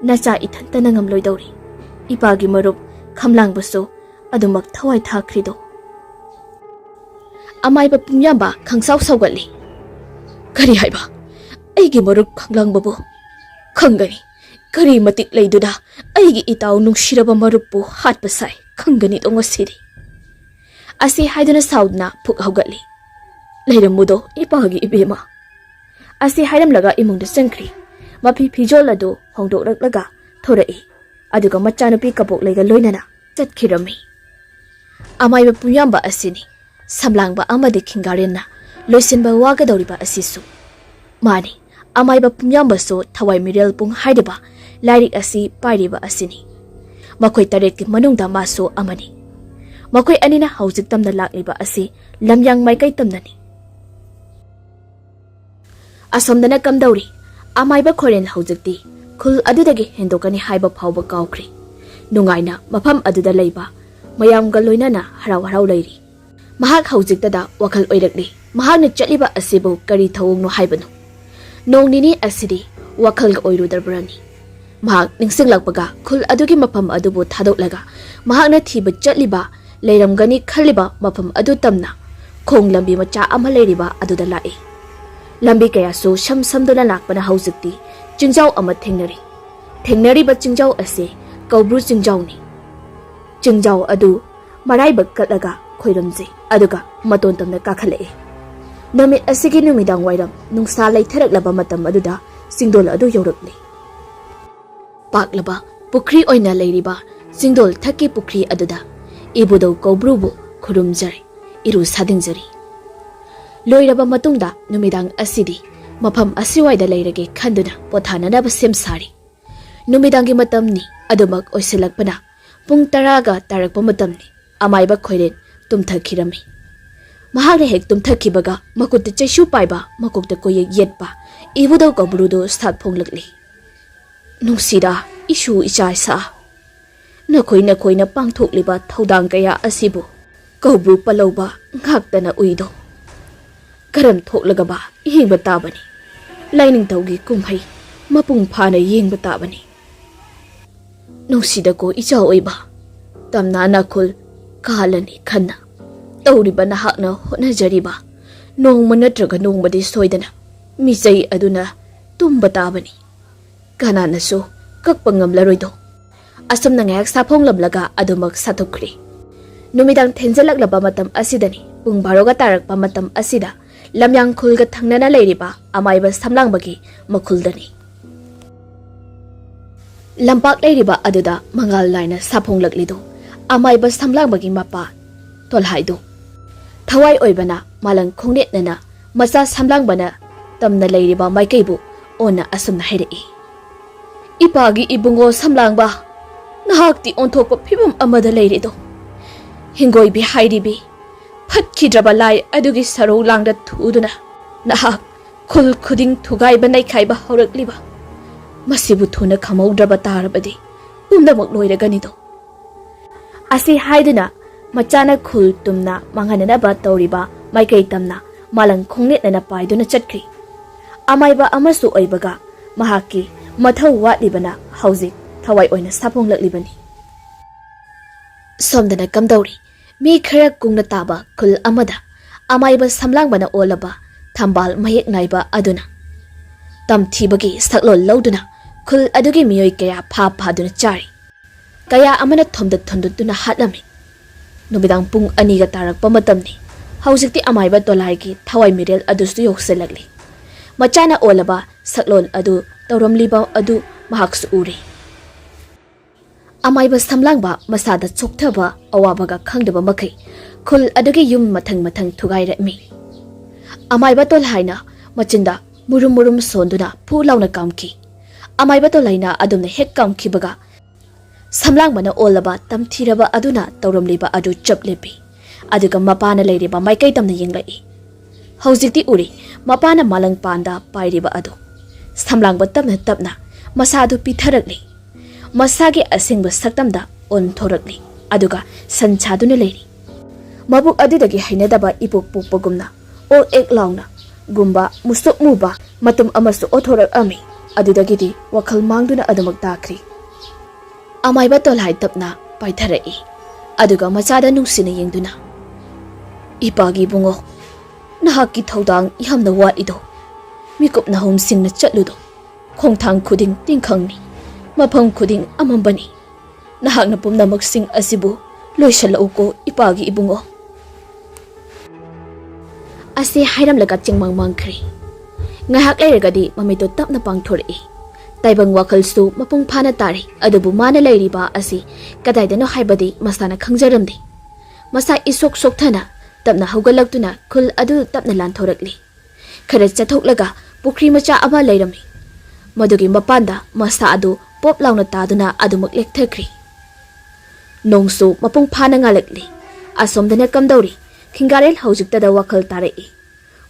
ꯅꯆꯥ ꯏꯊꯟꯇꯅ ꯉꯝꯂꯣꯏꯗꯧꯔꯤ꯫ ꯏꯄꯥꯒꯤ ꯃꯔꯨꯞ ꯈꯝꯂꯥꯡꯕꯁꯨ ꯑꯗꯨꯃꯛ ꯊꯋꯥꯏ ꯊꯥꯈ꯭ꯔꯤꯗꯣ꯫" ꯑꯃꯥꯏꯕ ꯄꯨꯝꯌꯥꯝꯕ ꯈꯪꯁꯥꯎ ꯁꯥꯎꯒꯠꯂꯤ꯫ "ꯀꯔꯤ ꯍꯥꯏꯕ? ꯑꯩꯒꯤ ꯃꯔꯨꯞ ꯈꯝꯂꯥꯡꯕꯕꯨ? ꯈꯪꯒꯅꯤ꯫ ꯀꯔꯤ ꯃꯇꯤꯛ ꯂꯩꯗꯨꯅ ꯑꯩꯒꯤ ꯏꯇꯥꯎ ꯅꯨꯡꯁꯤꯔꯕ ꯃꯔꯨꯞꯄꯨ ꯍꯥꯠꯄ ꯁꯥꯏ꯫ ꯈꯪꯒꯅꯤꯗꯣ ꯉꯁꯤꯗꯤ꯫" ꯑꯁꯤ ꯍꯥꯏꯗꯨꯅ ꯁꯥꯎꯗꯨꯅ ꯐꯨꯛ ꯍꯧꯒꯠꯂꯤ꯫ "ꯂꯩꯔꯝꯃꯨꯗꯣ ꯏꯄꯥꯒꯤ ꯏꯕꯦꯝꯃ꯫" ꯑꯁꯤ ꯍꯥꯏꯔꯝꯂꯒ ꯏꯃꯨꯡꯗ ꯆꯪꯈ꯭ꯔꯤ꯫ ꯃꯐꯤ ꯐꯤꯖꯣꯜ ꯑꯗꯨ ꯍꯣꯡꯗꯣꯛꯂꯛꯂꯒ ꯊꯣꯔꯛꯏ꯫ ꯑꯗꯨꯒ ꯃꯆꯥꯅꯨꯄꯤ ꯀꯕꯣꯛꯂꯩꯒ ꯂꯣꯏꯅꯅ ꯆꯠꯈꯤꯔꯝꯃꯤ꯫ ꯑꯃꯥꯏꯕ ꯄꯨꯝꯌꯥꯝꯕ ꯑꯁꯤꯅꯤ ꯁꯝꯂꯥꯡꯕ ꯑꯃꯗꯤ ꯈꯤꯡꯒꯥꯔꯦꯟꯅ ꯂꯣꯏꯁꯤꯟꯕ ꯋꯥꯒꯗꯧꯔꯤꯕ ꯑꯁꯤꯁꯨ꯫ ꯃꯥꯅꯤ, ꯑꯃꯥꯏꯕ ꯄꯨꯝꯌꯥꯝꯕꯁꯨ ꯊꯋꯥꯏ ꯃꯤꯔꯦꯜ ꯄꯨꯡ ꯍꯥꯏꯔꯤꯕ ꯂꯥꯏꯔꯤꯛ ꯑꯁꯤ ꯄꯥꯏꯔꯤꯕ ꯑꯁꯤꯅꯤ꯫ ꯃꯈꯣꯏ ꯇꯔꯦꯠꯀꯤ ꯃꯅꯨꯡꯗ ꯃꯥꯁꯨ ꯑꯃꯅꯤ꯫ ꯃꯈꯣꯏ ꯑꯅꯤꯅ ꯍꯧꯖꯤꯛ ꯇꯝꯅ ꯂꯥꯛꯂꯤꯕ ꯑꯁꯤ ꯂꯝꯌꯥꯡ ꯃꯥꯏꯀꯩ ꯇꯝꯅꯅꯤ꯫ ꯑꯁꯣꯝꯗꯅ ꯀꯝꯗꯧꯔꯤ? ꯑꯃꯥꯏꯕ ꯈꯣꯏꯔꯦꯟ ꯍꯧꯖꯤꯛꯇꯤ ꯈꯨꯜ ꯑꯗꯨꯗꯒꯤ ꯍꯦꯟꯗꯣꯛꯀꯅꯤ ꯍꯥꯏꯕ ꯐꯥꯎꯕ ꯀꯥꯎꯈ꯭ꯔꯦ꯫ ꯅꯨꯡꯉꯥꯏꯅ ꯃꯐꯝ ꯑꯗꯨꯗ ꯂꯩꯕ ꯃꯌꯥꯝꯒ ꯂꯣꯏꯅꯅ ꯍꯔꯥꯎ ꯍꯔꯥꯎ ꯂꯩꯔꯤ꯫ ꯃꯍꯥꯛ ꯍꯧꯖꯤꯛꯇꯗ ꯋꯥꯈꯜ ꯑꯣꯏꯔꯛꯂꯤ꯫ ꯃꯍꯥꯛꯅ ꯆꯠꯂꯤꯕ ꯑꯁꯤꯕꯨ ꯀꯔꯤ ꯊꯧꯑꯣꯡꯅꯣ ꯍꯥꯏꯕꯅꯣ? ꯅꯣꯡ ꯅꯤꯅꯤ ꯑꯁꯤꯗꯤ ꯋꯥꯈꯜꯒ ꯑꯣꯏꯔꯨꯗ꯭ꯔꯕ꯭ꯔꯅꯤ? ꯃꯍꯥꯛ ꯅꯤꯡꯁꯤꯡꯂꯛꯄꯒ ꯈꯨꯜ ꯑꯗꯨꯒꯤ ꯃꯐꯝ ꯑꯗꯨꯕꯨ ꯊꯥꯗꯣꯛꯂꯒ ꯃꯍꯥꯛꯅ ꯊꯤꯕ ꯆꯠꯂꯤꯕ, ꯂꯩꯔꯝꯒꯅꯤ ꯈꯜꯂꯤꯕ ꯃꯐꯝ ꯑꯗꯨ ꯇꯝꯅ ꯈꯣꯡ ꯂꯝꯕꯤ ꯃꯆꯥ ꯑꯃ ꯂꯩꯔꯤꯕ ꯑꯗꯨꯗ ꯂꯥꯛꯏ꯫ ꯂꯝꯕꯤ ꯀꯌꯥꯁꯨ ꯁꯝ ꯁꯝꯗꯨꯅ ꯂꯥꯛꯄꯅ ꯍꯧꯖꯤꯛꯇꯤ ꯆꯤꯡꯖꯥꯎ ꯑꯃ ꯊꯦꯡꯅꯔꯤ꯫ ꯊꯦꯡꯅꯔꯤꯕ ꯆꯤꯡꯖꯥꯎ ꯑꯁꯤ ꯀꯧꯕ꯭ꯔꯨ ꯆꯤꯡꯖꯥꯎꯅꯤ꯫ ꯆꯤꯡꯖꯥꯎ ꯑꯗꯨ ꯃꯔꯥꯏꯕꯛ ꯀꯠꯂꯒ ꯈꯣꯏꯔꯝꯖꯩ, ꯑꯗꯨꯒ ꯃꯇꯣꯟ ꯇꯝꯅ ꯀꯥꯈꯠꯂꯛꯏ꯫ ꯅꯨꯃꯤꯠ ꯑꯁꯤꯒꯤ ꯅꯨꯃꯤꯗꯥꯡ ꯋꯥꯏꯔꯝ ꯅꯨꯡꯁꯥ ꯂꯩꯊꯔꯛꯂꯕ ꯃꯇꯝ ꯑꯗꯨꯗ ꯆꯤꯡꯗꯣꯜ ꯑꯗꯨ ꯌꯧꯔꯛꯂꯤ꯫ ꯄꯥꯛꯂꯕ ꯄꯨꯈ꯭ꯔꯤ ꯑꯣꯏꯅ ꯂꯩꯔꯤꯕ ꯆꯤꯡꯗꯣꯜ ꯊꯛꯀꯤ ꯄꯨꯈ꯭ꯔꯤ ꯑꯗꯨꯗ ꯏꯕꯨꯙꯧ ꯀꯧꯕ꯭ꯔꯨꯕꯨ ꯈꯨꯔꯨꯝꯖꯔꯤ, ꯏꯔꯨ ꯁꯥꯗꯤꯡꯖꯔꯤ꯫ ꯂꯣꯏꯔꯕ ꯃꯇꯨꯡꯗ ꯅꯨꯃꯤꯗꯥꯡ ꯑꯁꯤꯗꯤ ꯃꯐꯝ ꯑꯁꯤꯋꯥꯏꯗ ꯂꯩꯔꯒꯦ ꯈꯟꯗꯨꯅ ꯄꯣꯊꯥꯅꯅꯕ ꯁꯦꯝ ꯁꯥꯔꯤ꯫ ꯅꯨꯃꯤꯗꯥꯡꯒꯤ ꯃꯇꯝꯅꯤ, ꯑꯗꯨꯃꯛ ꯑꯣꯏꯁꯤꯜꯂꯛꯄꯅ ꯄꯨꯡ ꯇꯔꯥꯒ ꯇꯥꯔꯛꯄ ꯃꯇꯝꯅꯤ꯫ ꯑꯃꯥꯏꯕ ꯈꯣꯏꯔꯦꯟ ꯇꯨꯝꯊꯈꯤꯔꯝꯃꯤ꯫ ꯃꯍꯥꯛꯅ ꯍꯦꯛ ꯇꯨꯝꯊꯈꯤꯕꯒ ꯃꯈꯨꯠꯇ ꯆꯩꯁꯨ ꯄꯥꯏꯕ, ꯃꯀꯣꯛꯇ ꯀꯣꯌꯦꯛ ꯌꯦꯠꯄ ꯏꯕꯨꯙꯧ ꯀꯧꯕ꯭ꯔꯨꯗꯨ ꯁꯥꯠ ꯐꯣꯡꯂꯛꯂꯤ꯫ "ꯅꯨꯡꯁꯤꯔꯥ ꯏꯁꯨ ꯏꯆꯥ ꯏꯁꯥ, ꯅꯈꯣꯏ ꯅꯈꯣꯏꯅ ꯄꯥꯡꯊꯣꯛꯂꯤꯕ ꯊꯧꯗꯥꯡ ꯀꯌꯥ ꯑꯁꯤꯕꯨ ꯀꯧꯕ꯭ꯔꯨ ꯄꯜꯂꯧꯕ ꯉꯥꯛꯇꯅ ꯎꯏꯗꯣ꯫ ꯀꯔꯝ ꯊꯣꯛꯂꯒꯕ ꯌꯦꯡꯕ ꯇꯥꯕꯅꯤ꯫ ꯂꯥꯏꯅꯤꯡꯊꯧꯒꯤ ꯀꯨꯝꯍꯩ ꯃꯄꯨꯡ ꯐꯥꯅ ꯌꯦꯡꯕ ꯇꯥꯕꯅꯤ꯫ ꯅꯨꯡꯁꯤꯗꯀꯣ ꯏꯆꯥ ꯑꯣꯏꯕ, ꯇꯝꯅ ꯅꯥꯈꯨꯜ ꯀꯥꯜꯂꯅꯤ ꯈꯟꯅ ꯇꯧꯔꯤꯕ ꯅꯍꯥꯛꯅ ꯍꯣꯠꯅꯖꯔꯤꯕ ꯅꯣꯡꯃ ꯅꯠꯇ꯭ꯔꯒ ꯅꯣꯡꯃꯗꯤ ꯁꯣꯏꯗꯅ ꯃꯤꯆꯩ ꯑꯗꯨꯅ ꯇꯨꯝꯕ ꯇꯥꯕꯅꯤ꯫ ꯀꯅꯥꯅꯁꯨ ꯀꯛꯄ ꯉꯝꯂꯔꯣꯏꯗꯣ꯫" ꯑꯁꯨꯝꯅ ꯉꯥꯏꯍꯥꯛ ꯁꯥꯐꯣꯡꯂꯝꯂꯒ ꯑꯗꯨꯃꯛ ꯁꯥꯊꯣꯛꯈ꯭ꯔꯦ꯫ ꯅꯨꯃꯤꯗꯥꯡ ꯊꯦꯡꯖꯤꯜꯂꯛꯂꯕ ꯃꯇꯝ ꯑꯁꯤꯗꯅꯤ, ꯄꯨꯡ ꯕꯥꯔꯣꯒ ꯇꯥꯔꯛꯄ ꯃꯇꯝ ꯑꯁꯤꯗ ꯂꯝꯌꯥꯡ ꯈꯨꯜꯒ ꯊꯪꯅꯅ ꯂꯩꯔꯤꯕ ꯑꯃꯥꯏꯕ ꯁꯝꯂꯥꯡꯕꯒꯤ ꯃꯈꯨꯜꯗꯅꯤ꯫ ꯂꯝꯄꯥꯛ ꯂꯩꯔꯤꯕ ꯑꯗꯨꯗ ꯃꯉꯥꯜ ꯅꯥꯏꯅ ꯁꯥꯐꯣꯡꯂꯛꯂꯤꯗꯨ ꯑꯃꯥꯏꯕ ꯁꯝꯂꯥꯡꯕꯒꯤ ꯃꯄꯥ ꯇꯣꯜꯍꯥꯏꯗꯨ꯫ ꯊꯋꯥꯏ ꯑꯣꯏꯕꯅ ꯃꯥꯂꯪ ꯈꯣꯡꯅꯦꯠꯅꯅ ꯃꯆꯥ ꯁꯝꯂꯥꯡꯕꯅ ꯇꯝꯅ ꯂꯩꯔꯤꯕ ꯃꯥꯏꯀꯩꯕꯨ ꯑꯣꯟꯅ ꯑꯁꯨꯝꯅ ꯍꯥꯏꯔꯛꯏ꯫ "ꯏꯄꯥꯒꯤ ꯏꯕꯨꯡꯉꯣ ꯁꯝꯂꯥꯡꯕ, ꯅꯍꯥꯛꯇꯤ ꯑꯣꯟꯊꯣꯛꯄ ꯐꯤꯕꯝ ꯑꯃꯗ ꯂꯩꯔꯦꯗꯣ꯫ ꯍꯤꯡꯒꯣꯏꯕꯤ ꯍꯥꯏꯔꯤꯕꯤ ꯐꯠꯈꯤꯗ꯭ꯔꯕ ꯂꯥꯏ ꯑꯗꯨꯒꯤ ꯁꯔꯧ ꯂꯥꯡꯗ ꯊꯨꯗꯨꯅ ꯅꯍꯥꯛ ꯈꯨꯜ ꯈꯨꯗꯤꯡ ꯊꯨꯒꯥꯏꯕ ꯅꯩꯈꯥꯏꯕ ꯍꯧꯔꯛꯂꯤꯕ, ꯃꯁꯤꯕꯨ ꯊꯨꯅ ꯈꯝꯍꯧꯗ꯭ꯔꯕ ꯇꯥꯔꯕꯗꯤ ꯄꯨꯝꯅꯃꯛ ꯂꯣꯏꯔꯒꯅꯤꯗꯣ꯫" ꯑꯁꯤ ꯍꯥꯏꯗꯨꯅ ꯃꯆꯥꯅ ꯈꯨꯜ ꯇꯨꯝꯅ ꯃꯥꯡꯍꯟꯅꯅꯕ ꯇꯧꯔꯤꯕ ꯃꯥꯏꯀꯩ ꯇꯝꯅ ꯃꯥꯂꯪ ꯈꯣꯡꯅꯦꯠꯅꯅ ꯄꯥꯏꯗꯨꯅ ꯆꯠꯈ꯭ꯔꯤ꯫ ꯑꯃꯥꯏꯕ ꯑꯃꯁꯨ ꯑꯣꯏꯕꯒ ꯃꯍꯥꯛꯀꯤ ꯃꯊꯧ ꯋꯥꯠꯂꯤꯕꯅ ꯍꯧꯖꯤꯛ ꯊꯋꯥꯏ ꯑꯣꯏꯅ ꯁꯥꯐꯣꯡꯂꯛꯂꯤꯕꯅꯤ꯫ ꯁꯣꯝꯗꯅ ꯀꯝꯗꯧꯔꯤ? ꯃꯤ ꯈꯔ ꯀꯨꯡꯅ ꯇꯥꯕ ꯈꯨꯜ ꯑꯃꯗ ꯑꯃꯥꯏꯕ ꯁꯝꯂꯥꯡꯕꯅ ꯑꯣꯜꯂꯕ ꯊꯝꯕꯥꯜ ꯃꯌꯦꯛ ꯅꯥꯏꯕ ꯑꯗꯨꯅ ꯇꯝꯊꯤꯕꯒꯤ ꯁꯛꯂꯣꯟ ꯂꯧꯗꯨꯅ ꯈꯨꯜ ꯑꯗꯨꯒꯤ ꯃꯤꯑꯣꯏ ꯀꯌꯥ ꯐꯥ ꯐꯥꯗꯨꯅ ꯆꯥꯔꯤ꯫ ꯀꯌꯥ ꯑꯃꯅ ꯊꯣꯝꯗꯠ ꯊꯣꯝꯗꯠꯇꯨꯅ ꯍꯥꯠꯂꯝꯃꯤ꯫ ꯅꯨꯃꯤꯗꯥꯡ ꯄꯨꯡ ꯑꯅꯤꯒ ꯇꯥꯔꯛꯄ ꯃꯇꯝꯅꯤ꯫ ꯍꯧꯖꯤꯛꯇꯤ ꯑꯃꯥꯏꯕ ꯇꯣꯂꯥꯏꯒꯤ ꯊꯋꯥꯏ ꯃꯤꯔꯦꯜ ꯑꯗꯨꯁꯨ ꯌꯧꯁꯤꯜꯂꯛꯂꯤ꯫ ꯃꯆꯥꯅ ꯑꯣꯜꯂꯕ ꯁꯛꯂꯣꯟ ꯑꯗꯨ ꯇꯧꯔꯝꯂꯤꯕ ꯑꯗꯨ ꯃꯍꯥꯛꯁꯨ ꯎꯔꯦ꯫ ꯑꯃꯥꯏꯕ ꯁꯝꯂꯥꯡꯕ ꯃꯁꯥꯗ ꯆꯣꯛꯊꯕ ꯑꯋꯥꯕꯒ ꯈꯪꯗꯕ ꯃꯈꯩ ꯈꯨꯜ ꯑꯗꯨꯒꯤ ꯌꯨꯝ ꯃꯊꯪ ꯃꯊꯪ ꯊꯨꯒꯥꯏꯔꯛꯃꯤ꯫ ꯑꯃꯥꯏꯕ ꯇꯣꯜꯍꯥꯏꯅ ꯃꯆꯤꯟꯗ ꯃꯨꯔꯨꯝ ꯃꯨꯔꯨꯝ ꯁꯣꯟꯗꯨꯅ ꯐꯨ ꯂꯥꯎꯅ ꯀꯥꯝꯈꯤ꯫ ꯑꯃꯥꯏꯕ ꯇꯣꯜꯍꯥꯏꯅ ꯑꯗꯨꯝꯅ ꯍꯦꯛ ꯀꯥꯝꯈꯤꯕꯒ ꯁꯝꯂꯥꯡꯕꯅ ꯑꯣꯜꯂꯕ ꯇꯝꯊꯤꯔꯕ ꯑꯗꯨꯅ ꯇꯧꯔꯝꯂꯤꯕ ꯑꯗꯨ ꯆꯞ ꯂꯦꯞꯄꯤ꯫ ꯑꯗꯨꯒ ꯃꯄꯥꯅ ꯂꯩꯔꯤꯕ ꯃꯥꯏꯀꯩ ꯇꯝꯅ ꯌꯦꯡꯂꯛꯏ꯫ ꯍꯧꯖꯤꯛꯇꯤ ꯎꯔꯤ, ꯃꯄꯥꯅ ꯃꯥꯂꯪ ꯄꯥꯟꯗ ꯄꯥꯏꯔꯤꯕ ꯑꯗꯨ꯫ ꯁꯝꯂꯥꯡꯕ ꯇꯞꯅ ꯇꯞꯅ ꯃꯁꯥ ꯑꯗꯨ ꯄꯤꯊꯔꯛꯂꯤ꯫ ꯃꯁꯥꯒꯤ ꯑꯁꯦꯡꯕ ꯁꯛꯇꯝꯗ ꯑꯣꯟꯊꯣꯔꯛꯂꯤ꯫ ꯑꯗꯨꯒ ꯁꯟ ꯁꯥꯗꯨꯅ ꯂꯩꯔꯤ꯫ ꯃꯕꯨꯛ ꯑꯗꯨꯗꯒꯤ ꯍꯩꯅꯗꯕ ꯏꯄꯣꯛ ꯄꯣꯛꯄꯒꯨꯝꯅ ꯑꯣꯛ ꯑꯦꯛ ꯂꯥꯎꯅ ꯒꯨꯝꯕ ꯃꯨꯁꯨꯛ ꯃꯨꯕ ꯃꯇꯨꯝ ꯑꯃꯁꯨ ꯑꯣꯊꯣꯔꯛꯑꯝꯃꯤ꯫ ꯑꯗꯨꯗꯒꯤꯗꯤ ꯋꯥꯈꯜ ꯃꯥꯡꯗꯨꯅ ꯑꯗꯨꯃꯛ ꯇꯥꯈ꯭ꯔꯤ꯫ ꯑꯃꯥꯏꯕ ꯇꯣꯜꯍꯥꯏ ꯇꯞꯅ ꯄꯥꯏꯊꯔꯛꯏ꯫ ꯑꯗꯨꯒ ꯃꯆꯥꯗ ꯅꯨꯡꯁꯤꯅ ꯌꯦꯡꯗꯨꯅ, "ꯏꯄꯥꯒꯤ ꯏꯕꯨꯡꯉꯣ, ꯅꯍꯥꯛꯀꯤ ꯊꯧꯗꯥꯡ ꯌꯥꯝꯅ ꯋꯥꯠꯂꯤꯗꯣ꯫ ꯃꯤꯀꯨꯞ ꯅꯍꯨꯝꯁꯤꯡꯅ ꯆꯠꯂꯨꯗꯣ꯫ ꯈꯣꯡꯊꯥꯡ ꯈꯨꯗꯤꯡ ꯇꯤꯡꯈꯪꯅꯤ, ꯃꯐꯝ ꯈꯨꯗꯤꯡ ꯑꯃꯝꯕꯅꯤ꯫ ꯅꯍꯥꯛꯅ ꯄꯨꯝꯅꯃꯛꯁꯤꯡ ꯑꯁꯤꯕꯨ ꯂꯣꯏꯁꯤꯜꯂꯛꯎꯀꯣ, ꯏꯄꯥꯒꯤ ꯏꯕꯨꯡꯉꯣ"꯫ ꯑꯁꯤ ꯍꯥꯏꯔꯝꯂꯒ ꯆꯤꯡꯃꯥꯡ ꯃꯥꯡꯈ꯭ꯔꯦ꯫ ꯉꯥꯏꯍꯥꯛ ꯂꯩꯔꯒꯗꯤ ꯃꯃꯤꯠꯇꯨ ꯇꯞꯅ ꯄꯥꯡꯊꯣꯔꯛꯏ꯫ ꯇꯥꯏꯕꯪ ꯋꯥꯈꯜꯁꯨ ꯃꯄꯨꯡ ꯐꯥꯅ ꯇꯥꯔꯦ, ꯑꯗꯨꯕꯨ ꯃꯥꯅ ꯂꯩꯔꯤꯕ ꯑꯁꯤ ꯀꯗꯥꯏꯗꯅꯣ ꯍꯥꯏꯕꯗꯤ ꯃꯁꯥꯅ ꯈꯪꯖꯔꯝꯗꯦ꯫ ꯃꯁꯥ ꯏꯁꯣꯛ ꯁꯣꯛꯊꯅ ꯇꯞꯅ ꯍꯧꯒꯠꯂꯛꯇꯨꯅ ꯈꯨꯜ ꯑꯗꯨ ꯇꯞꯅ ꯂꯥꯟꯊꯣꯔꯛꯂꯤ꯫ ꯈꯔ ꯆꯠꯊꯣꯛꯂꯒ ꯄꯨꯈ꯭ꯔꯤ ꯃꯆꯥ ꯑꯃ ꯂꯩꯔꯝꯃꯤ꯫ ꯃꯗꯨꯒꯤ ꯃꯄꯥꯟꯗ ꯃꯁꯥ ꯑꯗꯨ ꯄꯣꯞ ꯂꯥꯎꯅ ꯇꯥꯗꯨꯅ ꯑꯗꯨꯃꯛ ꯂꯦꯛꯊꯈ꯭ꯔꯤ꯫ ꯅꯣꯡꯁꯨ ꯃꯄꯨꯡ ꯐꯥꯅ ꯉꯥꯜꯂꯛꯂꯤ꯫ ꯑꯁꯣꯝꯗꯅ ꯀꯝꯗꯧꯔꯤ? ꯈꯤꯡꯒꯥꯔꯦꯜ ꯍꯧꯖꯤꯛꯇꯗ ꯋꯥꯈꯜ ꯇꯥꯔꯛꯏ꯫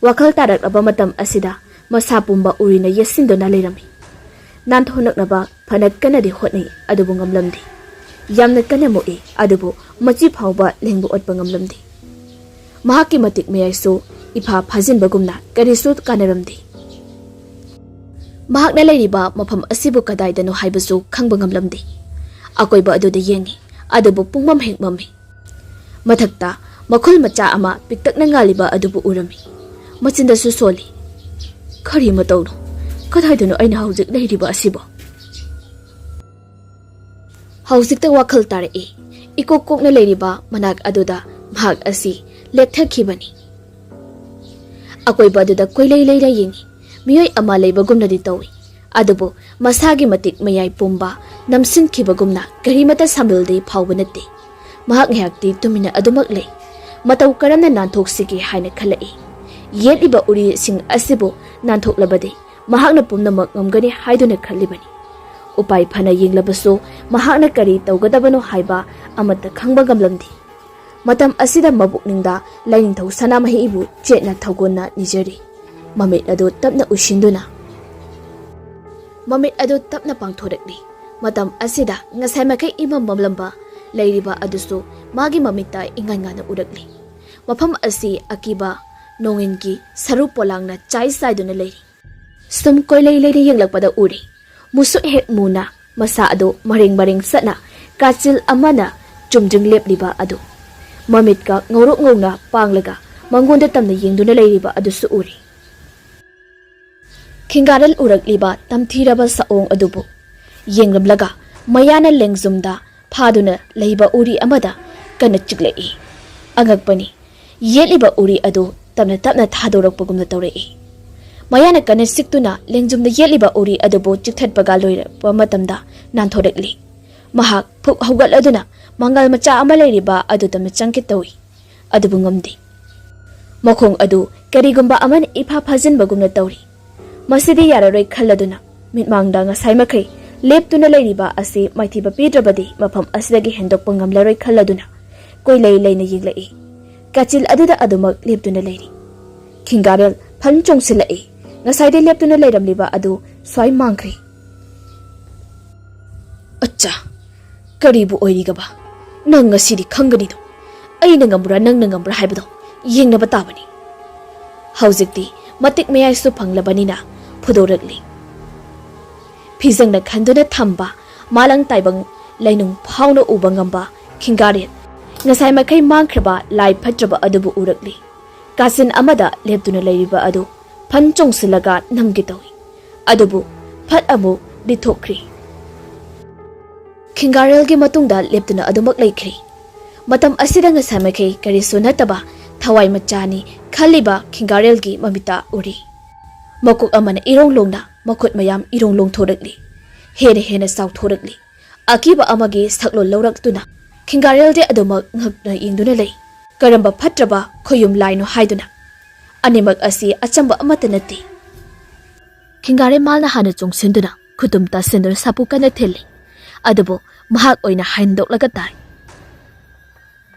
ꯋꯥꯈꯜ ꯇꯥꯔꯛꯂꯕ ꯃꯇꯝ ꯑꯁꯤꯗ ꯃꯁꯥ ꯄꯨꯝꯕ ꯎꯔꯤꯅ ꯌꯦꯠꯁꯤꯟꯗꯨꯅ ꯂꯩꯔꯝꯃꯤ꯫ ꯅꯥꯟꯊꯣꯛꯅꯛꯅꯕ ꯐꯅ ꯀꯟꯅꯗꯤ ꯍꯣꯠꯅꯩ, ꯑꯗꯨꯕꯨ ꯉꯝꯂꯝꯗꯦ꯫ ꯌꯥꯝꯅ ꯀꯟꯅ ꯃꯣꯛꯏ, ꯑꯗꯨꯕꯨ ꯃꯆꯤ ꯐꯥꯎꯕ ꯂꯦꯡꯕ ꯑꯣꯠꯄ ꯉꯝꯂꯝꯗꯦ꯫ ꯃꯍꯥꯛꯀꯤ ꯃꯇꯤꯛ ꯃꯌꯥꯏꯁꯨ ꯏꯐꯥ ꯐꯥꯖꯤꯟꯕꯒꯨꯝꯅ ꯀꯔꯤꯁꯨ ꯀꯥꯟꯅꯔꯝꯗꯦ꯫ ꯃꯍꯥꯛꯅ ꯂꯩꯔꯤꯕ ꯃꯐꯝ ꯑꯁꯤꯕꯨ ꯀꯗꯥꯏꯗꯅꯣ ꯍꯥꯏꯕꯁꯨ ꯈꯪꯕ ꯉꯝꯂꯝꯗꯦ꯫ ꯑꯀꯣꯏꯕ ꯑꯗꯨꯗ ꯌꯦꯡꯉꯤ, ꯑꯗꯨꯕꯨ ꯄꯨꯡꯃꯝ ꯍꯦꯛ ꯃꯝꯃꯤ꯫ ꯃꯊꯛꯇ ꯃꯈꯨꯜ ꯃꯆꯥ ꯑꯃ ꯄꯤꯛꯇꯛꯅ ꯉꯥꯜꯂꯤꯕ ꯑꯗꯨꯕꯨ ꯎꯔꯝꯃꯤ꯫ ꯃꯆꯤꯟꯗꯁꯨ ꯁꯣꯜꯂꯤ꯫ "ꯀꯔꯤ ꯃꯇꯧꯅꯣ? ꯀꯗꯥꯏꯗꯅꯣ ꯑꯩꯅ ꯍꯧꯖꯤꯛ ꯂꯩꯔꯤꯕ ꯑꯁꯤꯕꯣ?" ꯍꯧꯖꯤꯛꯇ ꯋꯥꯈꯜ ꯇꯥꯔꯛꯏ꯫ ꯏꯀꯣꯛ ꯀꯣꯛꯅ ꯂꯩꯔꯤꯕ ꯃꯅꯥꯛ ꯑꯗꯨꯗ ꯃꯍꯥꯛ ꯑꯁꯤ ꯂꯦꯛꯊꯈꯤꯕꯅꯤ꯫ ꯑꯀꯣꯏꯕ ꯑꯗꯨꯗ ꯀꯣꯏꯂꯩ ꯂꯩꯅ ꯌꯦꯡꯉꯤ꯫ ꯃꯤꯑꯣꯏ ꯑꯃ ꯂꯩꯕꯒꯨꯝꯅꯗꯤ ꯇꯧꯏ꯫ ꯑꯗꯨꯕꯨ ꯃꯁꯥꯒꯤ ꯃꯇꯤꯛ ꯃꯌꯥꯏ ꯄꯨꯝꯕ ꯅꯝꯁꯤꯟꯈꯤꯕꯒꯨꯝꯅ ꯀꯔꯤꯃꯠꯇ ꯁꯝꯕꯤꯜꯗꯤ ꯐꯥꯎꯕ ꯅꯠꯇꯦ꯫ ꯃꯍꯥꯛ ꯉꯥꯏꯍꯥꯛꯇꯤ ꯇꯨꯃꯤꯟꯅ ꯑꯗꯨꯃꯛ ꯂꯩ꯫ ꯃꯇꯧ ꯀꯔꯝꯅ ꯅꯥꯟꯊꯣꯛꯁꯤꯒꯦ ꯍꯥꯏꯅ ꯈꯜꯂꯛꯏ꯫ ꯌꯦꯠꯂꯤꯕ ꯎꯔꯤꯁꯤꯡ ꯑꯁꯤꯕꯨ ꯅꯥꯟꯊꯣꯛꯂꯕꯗꯤ ꯃꯍꯥꯛꯅ ꯄꯨꯝꯅꯃꯛ ꯉꯝꯒꯅꯤ ꯍꯥꯏꯗꯨꯅ ꯈꯜꯂꯤꯕꯅꯤ꯫ ꯎꯄꯥꯏ ꯐꯅ ꯌꯦꯡꯂꯕꯁꯨ ꯃꯍꯥꯛꯅ ꯀꯔꯤ ꯇꯧꯒꯗꯕꯅꯣ ꯍꯥꯏꯕ ꯑꯃꯠꯇ ꯈꯪꯕ ꯉꯝꯂꯝꯗꯦ꯫ ꯃꯇꯝ ꯑꯁꯤꯗ ꯃꯕꯨꯛꯅꯤꯡꯗ ꯂꯥꯏꯅꯤꯡꯊꯧ ꯁꯅꯥꯃꯍꯤꯕꯨ ꯆꯦꯠꯅ ꯊꯧꯒꯣꯟꯅ ꯅꯤꯖꯔꯤ꯫ ꯃꯃꯤꯠ ꯑꯗꯨ ꯇꯞꯅ ꯎꯏꯁꯤꯟꯗꯨꯅ ꯃꯃꯤꯠ ꯑꯗꯨ ꯇꯞꯅ ꯄꯥꯡꯊꯣꯔꯛꯂꯤ꯫ ꯃꯇꯝ ꯑꯁꯤꯗ ꯉꯁꯥꯏ ꯃꯈꯩ ꯏꯃꯝ ꯃꯝꯂꯝꯕ ꯂꯩꯔꯤꯕ ꯑꯗꯨꯁꯨ ꯃꯥꯒꯤ ꯃꯃꯤꯠꯇ ꯏꯉꯥꯟ ꯉꯥꯟꯅ ꯎꯔꯛꯂꯤ꯫ ꯃꯐꯝ ꯑꯁꯤ ꯑꯀꯤꯕ ꯅꯣꯡꯏꯟꯒꯤ ꯁꯔꯨ ꯄꯣꯂꯥꯡꯅ ꯆꯥꯏ ꯆꯥꯏꯗꯨꯅ ꯂꯩꯔꯤ꯫ ꯁꯨꯝ ꯀꯣꯏꯂꯩ ꯂꯩꯅ ꯌꯦꯡꯂꯛꯄꯗ ꯎꯔꯦ꯫ ꯃꯨꯁꯨꯛ ꯍꯦꯛ ꯃꯨꯅ ꯃꯁꯥ ꯑꯗꯨ ꯃꯔꯦꯡ ꯃꯔꯦꯡ ꯆꯠꯅ ꯀꯥꯆꯤꯜ ꯑꯃꯅ ꯆꯨꯝꯗ꯭ꯔꯤꯡ ꯂꯦꯞꯂꯤꯕ ꯑꯗꯨ, ꯃꯃꯤꯠꯀ ꯉꯧꯔꯣꯛ ꯉꯧꯅ ꯄꯥꯡꯂꯒ ꯃꯉꯣꯟꯗ ꯇꯝꯅ ꯌꯦꯡꯗꯨꯅ ꯂꯩꯔꯤꯕ ꯑꯗꯨꯁꯨ ꯎꯔꯦ꯫ ꯈꯤꯡꯒꯥꯔꯦꯜ ꯎꯔꯛꯂꯤꯕ ꯇꯝꯊꯤꯔꯕ ꯁꯑꯣꯡ ꯑꯗꯨꯕꯨ ꯌꯦꯡꯂꯝꯂꯒ ꯃꯌꯥꯅ ꯂꯦꯡꯖꯨꯝꯗ ꯐꯥꯗꯨꯅ ꯂꯩꯕ ꯎꯔꯤ ꯑꯃꯗ ꯀꯟꯅ ꯆꯤꯛꯂꯛꯏ꯫ ꯑꯉꯛꯄꯅꯤ, ꯌꯦꯠꯂꯤꯕ ꯎꯔꯤ ꯑꯗꯨ ꯇꯞꯅ ꯇꯞꯅ ꯊꯥꯗꯣꯔꯛꯄꯒꯨꯝꯅ ꯇꯧꯔꯛꯏ꯫ ꯃꯌꯥꯅ ꯀꯟꯅ ꯆꯤꯛꯇꯨꯅ ꯂꯦꯡꯖꯨꯝꯗ ꯌꯦꯠꯂꯤꯕ ꯎꯔꯤ ꯑꯗꯨꯕꯨ ꯆꯤꯛꯊꯠꯄꯒ ꯂꯣꯏꯔꯛꯄ ꯃꯇꯝꯗ ꯅꯥꯟꯊꯣꯔꯛꯂꯤ꯫ ꯃꯍꯥꯛ ꯐꯨꯛ ꯍꯧꯒꯠꯂꯗꯨꯅ ꯃꯉꯥꯜ ꯃꯆꯥ ꯑꯃ ꯂꯩꯔꯤꯕ ꯑꯗꯨ ꯇꯝꯅ ꯆꯪꯒꯦ ꯇꯧꯏ, ꯑꯗꯨꯕꯨ ꯉꯝꯗꯦ꯫ ꯃꯈꯣꯡ ꯑꯗꯨ ꯀꯔꯤꯒꯨꯝꯕ ꯑꯃꯅ ꯏꯐꯥ ꯐꯥꯖꯤꯟꯕꯒꯨꯝꯅ ꯇꯧꯔꯤ꯫ ꯃꯁꯤꯗꯤ ꯌꯥꯔꯔꯣꯏ ꯈꯜꯂꯗꯨꯅ ꯃꯤꯠꯃꯥꯡꯗ ꯉꯁꯥꯏ ꯃꯈꯩ ꯂꯦꯞꯇꯨꯅ ꯂꯩꯔꯤꯕ ꯑꯁꯤ ꯃꯥꯏꯊꯤꯕ ꯄꯤꯗ꯭ꯔꯕꯗꯤ ꯃꯐꯝ ꯑꯁꯤꯗꯒꯤ ꯍꯦꯟꯗꯣꯛꯄ ꯉꯝꯂꯔꯣꯏ ꯈꯜꯂꯗꯨꯅ ꯀꯣꯏꯂꯩ ꯂꯩꯅ ꯌꯦꯡꯂꯛꯏ꯫ ꯀꯥꯆꯤꯜ ꯑꯗꯨꯗ ꯑꯗꯨꯃꯛ ꯂꯦꯞꯇꯨꯅ ꯂꯩꯔꯤ꯫ ꯈꯤꯡꯒꯥꯔꯦꯜ ꯐꯟ ꯆꯣꯡꯁꯤꯜꯂꯛꯏ꯫ ꯉꯁꯥꯏꯗꯩ ꯂꯦꯞꯇꯨꯅ ꯂꯩꯔꯝꯂꯤꯕ ꯑꯗꯨ ꯁ꯭ꯋꯥꯏ ꯃꯥꯡꯈ꯭ꯔꯦ꯫ ꯑꯠꯆꯥ, ꯀꯔꯤꯕꯨ ꯑꯣꯏꯔꯤꯒꯕ? ꯅꯪ ꯉꯁꯤꯗꯤ ꯈꯪꯒꯅꯤꯗꯣ꯫ ꯑꯩꯅ ꯉꯝꯕ꯭ꯔꯥ ꯅꯪꯅ ꯉꯝꯕ꯭ꯔꯥ ꯍꯥꯏꯕꯗꯣ ꯌꯦꯡꯅꯕ ꯇꯥꯕꯅꯤ꯫ ꯍꯧꯖꯤꯛꯇꯤ ꯃꯇꯤꯛ ꯃꯌꯥꯏꯁꯨ ꯐꯪꯂꯕꯅꯤꯅ ꯐꯨꯗꯣꯔꯛꯂꯤ꯫ ꯐꯤꯖꯪꯅ ꯈꯟꯗꯨꯅ ꯊꯝꯕ ꯃꯥꯂꯪ ꯇꯥꯏꯕꯪ ꯂꯩꯅꯨꯡ ꯐꯥꯎꯅ ꯎꯕ ꯉꯝꯕ ꯈꯤꯡꯒꯥꯔꯦꯜ ꯉꯁꯥꯏ ꯃꯈꯩ ꯃꯥꯡꯈ꯭ꯔꯕ ꯂꯥꯏ ꯐꯠꯇ꯭ꯔꯕ ꯑꯗꯨꯕꯨ ꯎꯔꯛꯂꯤ꯫ ꯀꯥꯆꯤꯟ ꯑꯃꯗ ꯂꯦꯞꯇꯨꯅ ꯂꯩꯔꯤꯕ ꯑꯗꯨ ꯐꯟ ꯆꯣꯡꯁꯤꯜꯂꯒ ꯅꯝꯒꯦ ꯇꯧꯏ꯫ ꯑꯗꯨꯕꯨ ꯐꯠ ꯑꯃꯨꯛ ꯂꯤꯊꯣꯛꯈ꯭ꯔꯤ꯫ ꯈꯤꯡꯒꯥꯔꯦꯜꯒꯤ ꯃꯇꯨꯡꯗ ꯂꯦꯞꯇꯨꯅ ꯑꯗꯨꯃꯛ ꯂꯩꯈ꯭ꯔꯤ꯫ ꯃꯇꯝ ꯑꯁꯤꯗ ꯉꯁꯥꯏ ꯃꯈꯩ ꯀꯔꯤꯁꯨ ꯅꯠꯇꯕ ꯊꯋꯥꯏ ꯃꯆꯥꯅꯤ ꯈꯜꯂꯤꯕ ꯈꯤꯡꯒꯥꯔꯦꯜꯒꯤ ꯃꯃꯤꯠꯇ ꯎꯔꯤ꯫ ꯃꯀꯣꯛ ꯑꯃꯅ ꯏꯔꯣꯡ ꯂꯣꯡꯅ ꯃꯈꯨꯠ ꯃꯌꯥꯝ ꯏꯔꯣꯡ ꯂꯣꯡꯊꯣꯔꯛꯂꯤ꯫ ꯍꯦꯟꯅ ꯍꯦꯟꯅ ꯆꯥꯎꯊꯣꯔꯛꯂꯤ꯫ ꯑꯀꯤꯕ ꯑꯃꯒꯤ ꯁꯛꯂꯣꯟ ꯂꯧꯔꯛꯇꯨꯅ ꯈꯤꯡꯒꯥꯔꯦꯜꯗꯤ ꯑꯗꯨꯃꯛ ꯉꯛꯅ ꯌꯦꯡꯗꯨꯅ ꯂꯩ꯫ ꯀꯔꯝꯕ ꯐꯠꯇ꯭ꯔꯕ ꯈꯣꯌꯨꯝ ꯂꯥꯏꯅꯣ ꯍꯥꯏꯗꯨꯅ? ꯑꯅꯤꯃꯛ ꯑꯁꯤ ꯑꯆꯝꯕ ꯑꯃꯠꯇ ꯅꯠꯇꯦ꯫ ꯈꯤꯡꯒꯥꯔꯦꯜ ꯃꯥꯜꯅ ꯍꯥꯟꯅ ꯆꯣꯡꯁꯤꯟꯗꯨꯅ ꯈꯨꯇꯨꯝ ꯇꯥꯁꯤꯟꯗꯨꯅ ꯁꯥꯄꯨ ꯀꯟꯅ ꯊꯤꯜꯂꯤ꯫ ꯑꯗꯨꯕꯨ ꯃꯍꯥꯛ ꯑꯣꯏꯅ ꯍꯟꯗꯣꯛꯂꯒ ꯇꯥꯏ꯫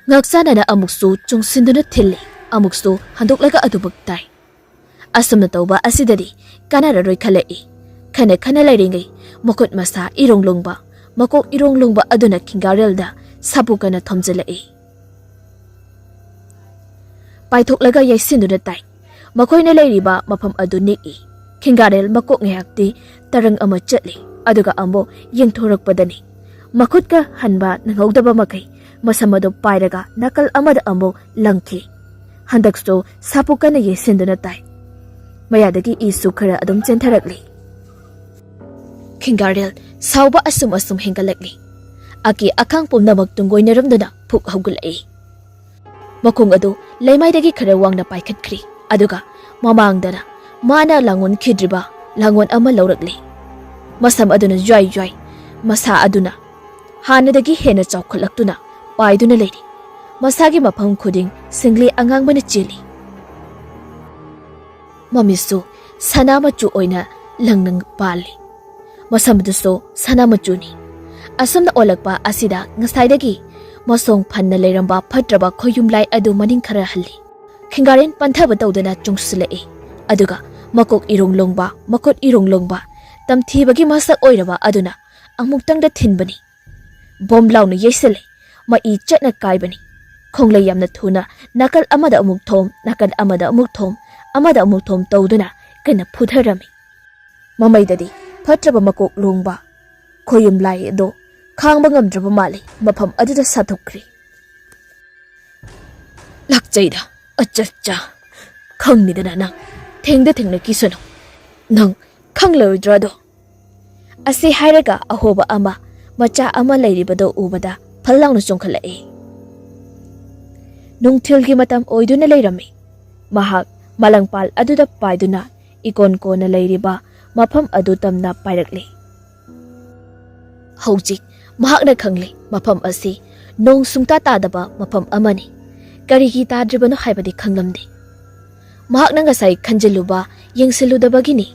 ꯉꯥꯛꯆꯥꯟꯅꯅ ꯑꯃꯨꯛꯁꯨ ꯆꯣꯡꯁꯤꯟꯗꯨꯅ ꯊꯤꯜꯂꯤ, ꯑꯃꯨꯛꯁꯨ ꯍꯟꯗꯣꯛꯂꯒ ꯑꯗꯨꯃꯛ ꯇꯥꯏ꯫ ꯑꯁꯨꯝꯅ ꯇꯧꯕ ꯑꯁꯤꯗꯗꯤ ꯀꯥꯟꯅꯔꯔꯣꯏ ꯈꯜꯂꯛꯏ꯫ ꯈꯟꯅ ꯈꯟꯅ ꯂꯩꯔꯤꯉꯩ ꯃꯈꯨꯠ ꯃꯁꯥ ꯏꯔꯣꯡ ꯂꯣꯡꯕ, ꯃꯀꯣꯛ ꯏꯔꯣꯡ ꯂꯣꯡꯕ ꯑꯗꯨꯅ ꯈꯤꯡꯒꯥꯔꯦꯜꯗ ꯁꯥꯄꯨ ꯀꯟꯅ ꯊꯣꯝꯖꯤꯜꯂꯛꯏ꯫ ꯄꯥꯏꯊꯣꯛꯂꯒ ꯌꯩꯁꯤꯟꯗꯨꯅ ꯇꯥꯏ꯫ ꯃꯈꯣꯏꯅ ꯂꯩꯔꯤꯕ ꯃꯐꯝ ꯑꯗꯨ ꯅꯤꯛꯏ꯫ ꯈꯤꯡꯒꯥꯔꯦꯜ ꯃꯀꯣꯛ ꯉꯥꯏꯍꯥꯛꯇꯤ ꯇꯔꯪ ꯑꯃ ꯆꯠꯂꯤ, ꯑꯗꯨꯒ ꯑꯃꯨꯛ ꯌꯦꯡꯊꯣꯔꯛꯄꯗꯅꯤ ꯃꯈꯨꯠꯀ ꯍꯟꯕ ꯅꯪꯍꯧꯗꯕ ꯃꯈꯩ ꯃꯁꯝ ꯑꯗꯨ ꯄꯥꯏꯔꯒ ꯅꯥꯀꯜ ꯑꯃꯗ ꯑꯃꯨꯛ ꯂꯪꯈꯤ꯫ ꯍꯟꯗꯛꯁꯨ ꯁꯥꯄꯨ ꯀꯟꯅ ꯌꯩꯁꯤꯟꯗꯨꯅ ꯇꯥꯏ꯫ ꯃꯌꯥꯗꯒꯤ ꯏꯁꯨ ꯈꯔ ꯑꯗꯨꯝ ꯆꯦꯟꯊꯔꯛꯂꯤ꯫ ꯈꯤꯡꯒꯥꯔꯦꯜ ꯁꯥꯎꯕ ꯑꯁꯨꯝ ꯑꯁꯨꯝ ꯍꯦꯟꯒꯠꯂꯛꯂꯤ꯫ ꯑꯀꯤ ꯑꯈꯥꯡ ꯄꯨꯝꯅꯃꯛ ꯇꯨꯡꯒꯣꯏꯅꯔꯝꯗꯨꯅ ꯐꯨꯛ ꯍꯧꯒꯠꯂꯛꯏ꯫ ꯃꯈꯣꯡ ꯑꯗꯨ ꯂꯩꯃꯥꯏꯗꯒꯤ ꯈꯔ ꯋꯥꯡꯅ ꯄꯥꯏꯈꯠꯈ꯭ꯔꯤ꯫ ꯑꯗꯨꯒ ꯃꯃꯥꯡꯗꯅ ꯃꯥꯅ ꯂꯥꯡꯑꯣꯟꯈꯤꯗ꯭ꯔꯤꯕ ꯂꯥꯡꯑꯣꯟ ꯑꯃ ꯂꯧꯔꯛꯂꯤ꯫ ꯃꯁꯝ ꯑꯗꯨꯅ ꯖ꯭ꯋꯥꯏ ꯖ꯭ꯋꯥꯏ ꯃꯁꯥ ꯑꯗꯨꯅ ꯍꯥꯟꯅꯗꯒꯤ ꯍꯦꯟꯅ ꯆꯥꯎꯈꯠꯂꯛꯇꯨꯅ ꯄꯥꯏꯗꯨꯅ ꯂꯩꯔꯤ꯫ ꯃꯁꯥꯒꯤ ꯃꯐꯝ ꯈꯨꯗꯤꯡ ꯁꯤꯡꯂꯤ ꯑꯉꯥꯡꯕꯅ ꯆꯦꯜꯂꯤ꯫ ꯃꯃꯤꯠꯁꯨ ꯁꯅꯥ ꯃꯆꯨ ꯑꯣꯏꯅ ꯂꯪꯅ ꯄꯥꯜꯂꯤ꯫ ꯃꯁꯝꯗꯨꯁꯨ ꯁꯅꯥ ꯃꯆꯨꯅꯤ꯫ ꯑꯁꯨꯝꯅ ꯑꯣꯜꯂꯛꯄ ꯑꯁꯤꯗ ꯉꯁꯥꯏꯗꯒꯤ ꯃꯁꯣꯡ ꯐꯟꯅ ꯂꯩꯔꯝꯕ ꯐꯠꯇ꯭ꯔꯕ ꯈꯣꯌꯨꯝ ꯂꯥꯏ ꯑꯗꯨ ꯃꯅꯤꯡ ꯈꯔ ꯍꯜꯂꯤ꯫ ꯈꯤꯡꯒꯥꯔꯦꯟ ꯄꯟꯊꯕ ꯇꯧꯗꯅ ꯆꯨꯡꯁꯤꯜꯂꯛꯏ꯫ ꯑꯗꯨꯒ ꯃꯀꯣꯛ ꯏꯔꯣꯡ ꯂꯣꯡꯕ, ꯃꯈꯨꯠ ꯏꯔꯣꯡ ꯂꯣꯡꯕ, ꯇꯝꯊꯤꯕꯒꯤ ꯃꯁꯛ ꯑꯣꯏꯔꯕ ꯑꯗꯨꯅ ꯑꯃꯨꯛꯇꯪꯗ ꯊꯤꯟꯕꯅꯤ꯫ ꯕꯣꯝ ꯂꯥꯎꯅ ꯌꯩꯁꯤꯜꯂꯦ꯫ ꯃꯏ ꯆꯠꯅ ꯀꯥꯏꯕꯅꯤ꯫ ꯈꯣꯡꯂꯩ ꯌꯥꯝꯅ ꯊꯨꯅ ꯅꯥꯀꯜ ꯑꯃꯗ ꯑꯃꯨꯛ ꯊꯣꯝ, ꯅꯥꯀꯜ ꯑꯃꯗ ꯑꯃꯨꯛ ꯊꯣꯝ, ꯑꯃꯗ ꯑꯃꯨꯛ ꯊꯣꯝ ꯇꯧꯗꯨꯅ ꯀꯟꯅ ꯐꯨꯊꯔꯝꯃꯤ꯫ ꯃꯃꯩꯗꯗꯤ ꯐꯠꯇ꯭ꯔꯕ ꯃꯀꯣꯛ ꯂꯣꯡꯕ ꯈꯣꯌꯨꯝ ꯂꯥꯏ ꯑꯗꯣ ꯈꯥꯡꯕ ꯉꯝꯗ꯭ꯔꯕ ꯃꯥꯜꯂꯤ, ꯃꯐꯝ ꯑꯗꯨꯗ ꯁꯥꯊꯣꯛꯈ꯭ꯔꯤ꯫ "ꯂꯥꯛꯆꯩꯗ, ꯑꯆꯠꯆꯥ, ꯈꯪꯅꯤꯗꯅ ꯅꯪ꯫ ꯊꯦꯡꯗ ꯊꯦꯡꯅꯈꯤꯁꯅꯨ꯫ ꯅꯪ ꯈꯪꯂꯔꯣꯏꯗ꯭ꯔꯥ ꯑꯗꯣ?" ꯑꯁꯤ ꯍꯥꯏꯔꯒ ꯑꯍꯣꯕ ꯑꯃ, ꯃꯆꯥ ꯑꯃ ꯂꯩꯔꯤꯕꯗꯣ ꯎꯕꯗ ꯐꯜ ꯂꯥꯎꯅ ꯆꯣꯡꯈꯠꯂꯛꯏ꯫ ꯅꯨꯡꯊꯤꯜꯒꯤ ꯃꯇꯝ ꯑꯣꯏꯗꯨꯅ ꯂꯩꯔꯝꯃꯤ꯫ ꯃꯍꯥꯛ ꯃꯂꯪꯄꯥꯜ ꯑꯗꯨꯗ ꯄꯥꯏꯗꯨꯅ ꯏꯀꯣꯟ ꯀꯣꯟꯅ ꯂꯩꯔꯤꯕ ꯃꯐꯝ ꯑꯗꯨ ꯇꯝꯅ ꯄꯥꯏꯔꯛꯂꯤ꯫ ꯍꯧꯖꯤꯛ ꯃꯍꯥꯛꯅ ꯈꯪꯂꯦ, ꯃꯐꯝ ꯑꯁꯤ ꯅꯣꯡ ꯁꯨꯡꯇꯥ ꯇꯥꯗꯕ ꯃꯐꯝ ꯑꯃꯅꯤ꯫ ꯀꯔꯤꯒꯤ ꯇꯥꯗ꯭ꯔꯤꯕꯅꯣ ꯍꯥꯏꯕꯗꯤ ꯈꯪꯂꯝꯗꯦ꯫ ꯃꯍꯥꯛꯅ ꯉꯁꯥꯏ ꯈꯟꯖꯤꯜꯂꯨꯕ, ꯌꯦꯡꯁꯤꯜꯂꯨꯗꯕꯒꯤꯅꯤ꯫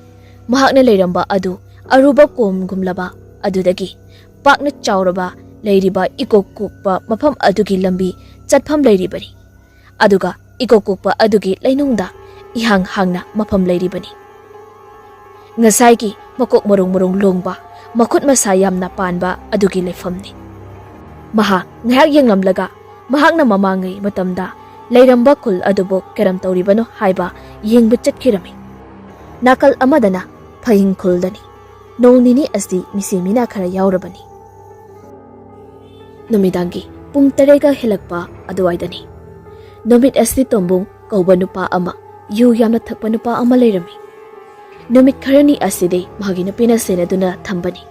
ꯃꯍꯥꯛꯅ ꯂꯩꯔꯝꯕ ꯑꯗꯨ ꯑꯔꯨꯕ ꯀꯣꯝꯒꯨꯝꯂꯕ ꯑꯗꯨꯗꯒꯤ ꯄꯥꯛꯅ ꯆꯥꯎꯔꯕ, ꯂꯩꯔꯤꯕ ꯏꯀꯣꯛ ꯀꯣꯛꯄ ꯃꯐꯝ ꯑꯗꯨꯒꯤ ꯂꯝꯕꯤ ꯆꯠꯐꯝ ꯂꯩꯔꯤꯕꯅꯤ꯫ ꯑꯗꯨꯒ ꯏꯀꯣꯛ ꯀꯣꯛꯄ ꯑꯗꯨꯒꯤ ꯂꯩꯅꯨꯡꯗ ꯏꯍꯥꯡ ꯍꯥꯡꯅ ꯃꯐꯝ ꯂꯩꯔꯤꯕꯅꯤ꯫ ꯉꯁꯥꯏꯒꯤ ꯃꯀꯣꯛ ꯃꯔꯨꯡ ꯃꯔꯨꯡ ꯂꯣꯡꯕ, ꯃꯈꯨꯠ ꯃꯁꯥ ꯌꯥꯝꯅ ꯄꯥꯟꯕ ꯑꯗꯨꯒꯤ ꯂꯩꯐꯝꯅꯤ꯫ ꯃꯍꯥꯛ ꯉꯥꯏꯍꯥꯛ ꯌꯦꯡꯂꯝꯂꯒ, ꯃꯍꯥꯛꯅ ꯃꯃꯥꯡꯉꯩ ꯃꯇꯝꯗ ꯂꯩꯔꯝꯕ ꯈꯨꯜ ꯑꯗꯨꯕꯨ ꯀꯔꯝ ꯇꯧꯔꯤꯕꯅꯣ ꯍꯥꯏꯕ ꯌꯦꯡꯕ ꯆꯠꯈꯤꯔꯝꯃꯤ꯫ ꯅꯥꯀꯜ ꯑꯃꯗꯅ ꯐꯍꯤꯡ ꯈꯨꯜꯗꯅꯤ꯫ ꯅꯣꯡ ꯅꯤꯅꯤ ꯑꯁꯤ ꯃꯤꯁꯤ ꯃꯤꯅꯥ ꯈꯔ ꯌꯥꯎꯔꯕꯅꯤ꯫ ꯅꯨꯃꯤꯗꯥꯡꯒꯤ ꯄꯨꯡ ꯇꯔꯦꯠꯀ ꯍꯦꯜꯂꯛꯄ ꯑꯗꯨꯋꯥꯏꯗꯅꯤ꯫ ꯅꯨꯃꯤꯠ ꯑꯁꯤ ꯇꯣꯝꯕꯨꯡ ꯀꯧꯕ ꯅꯨꯄꯥ ꯑꯃ, ꯌꯨ ꯌꯥꯝꯅ ꯊꯛꯄ ꯅꯨꯄꯥ ꯑꯃ ꯂꯩꯔꯝꯃꯤ꯫ ꯅꯨꯃꯤꯠ ꯈꯔꯅꯤ ꯑꯁꯤꯗꯤ ꯃꯥꯒꯤ ꯅꯨꯄꯤꯅ ꯁꯦꯟꯅꯗꯨꯅ ꯊꯝꯕꯅꯤ꯫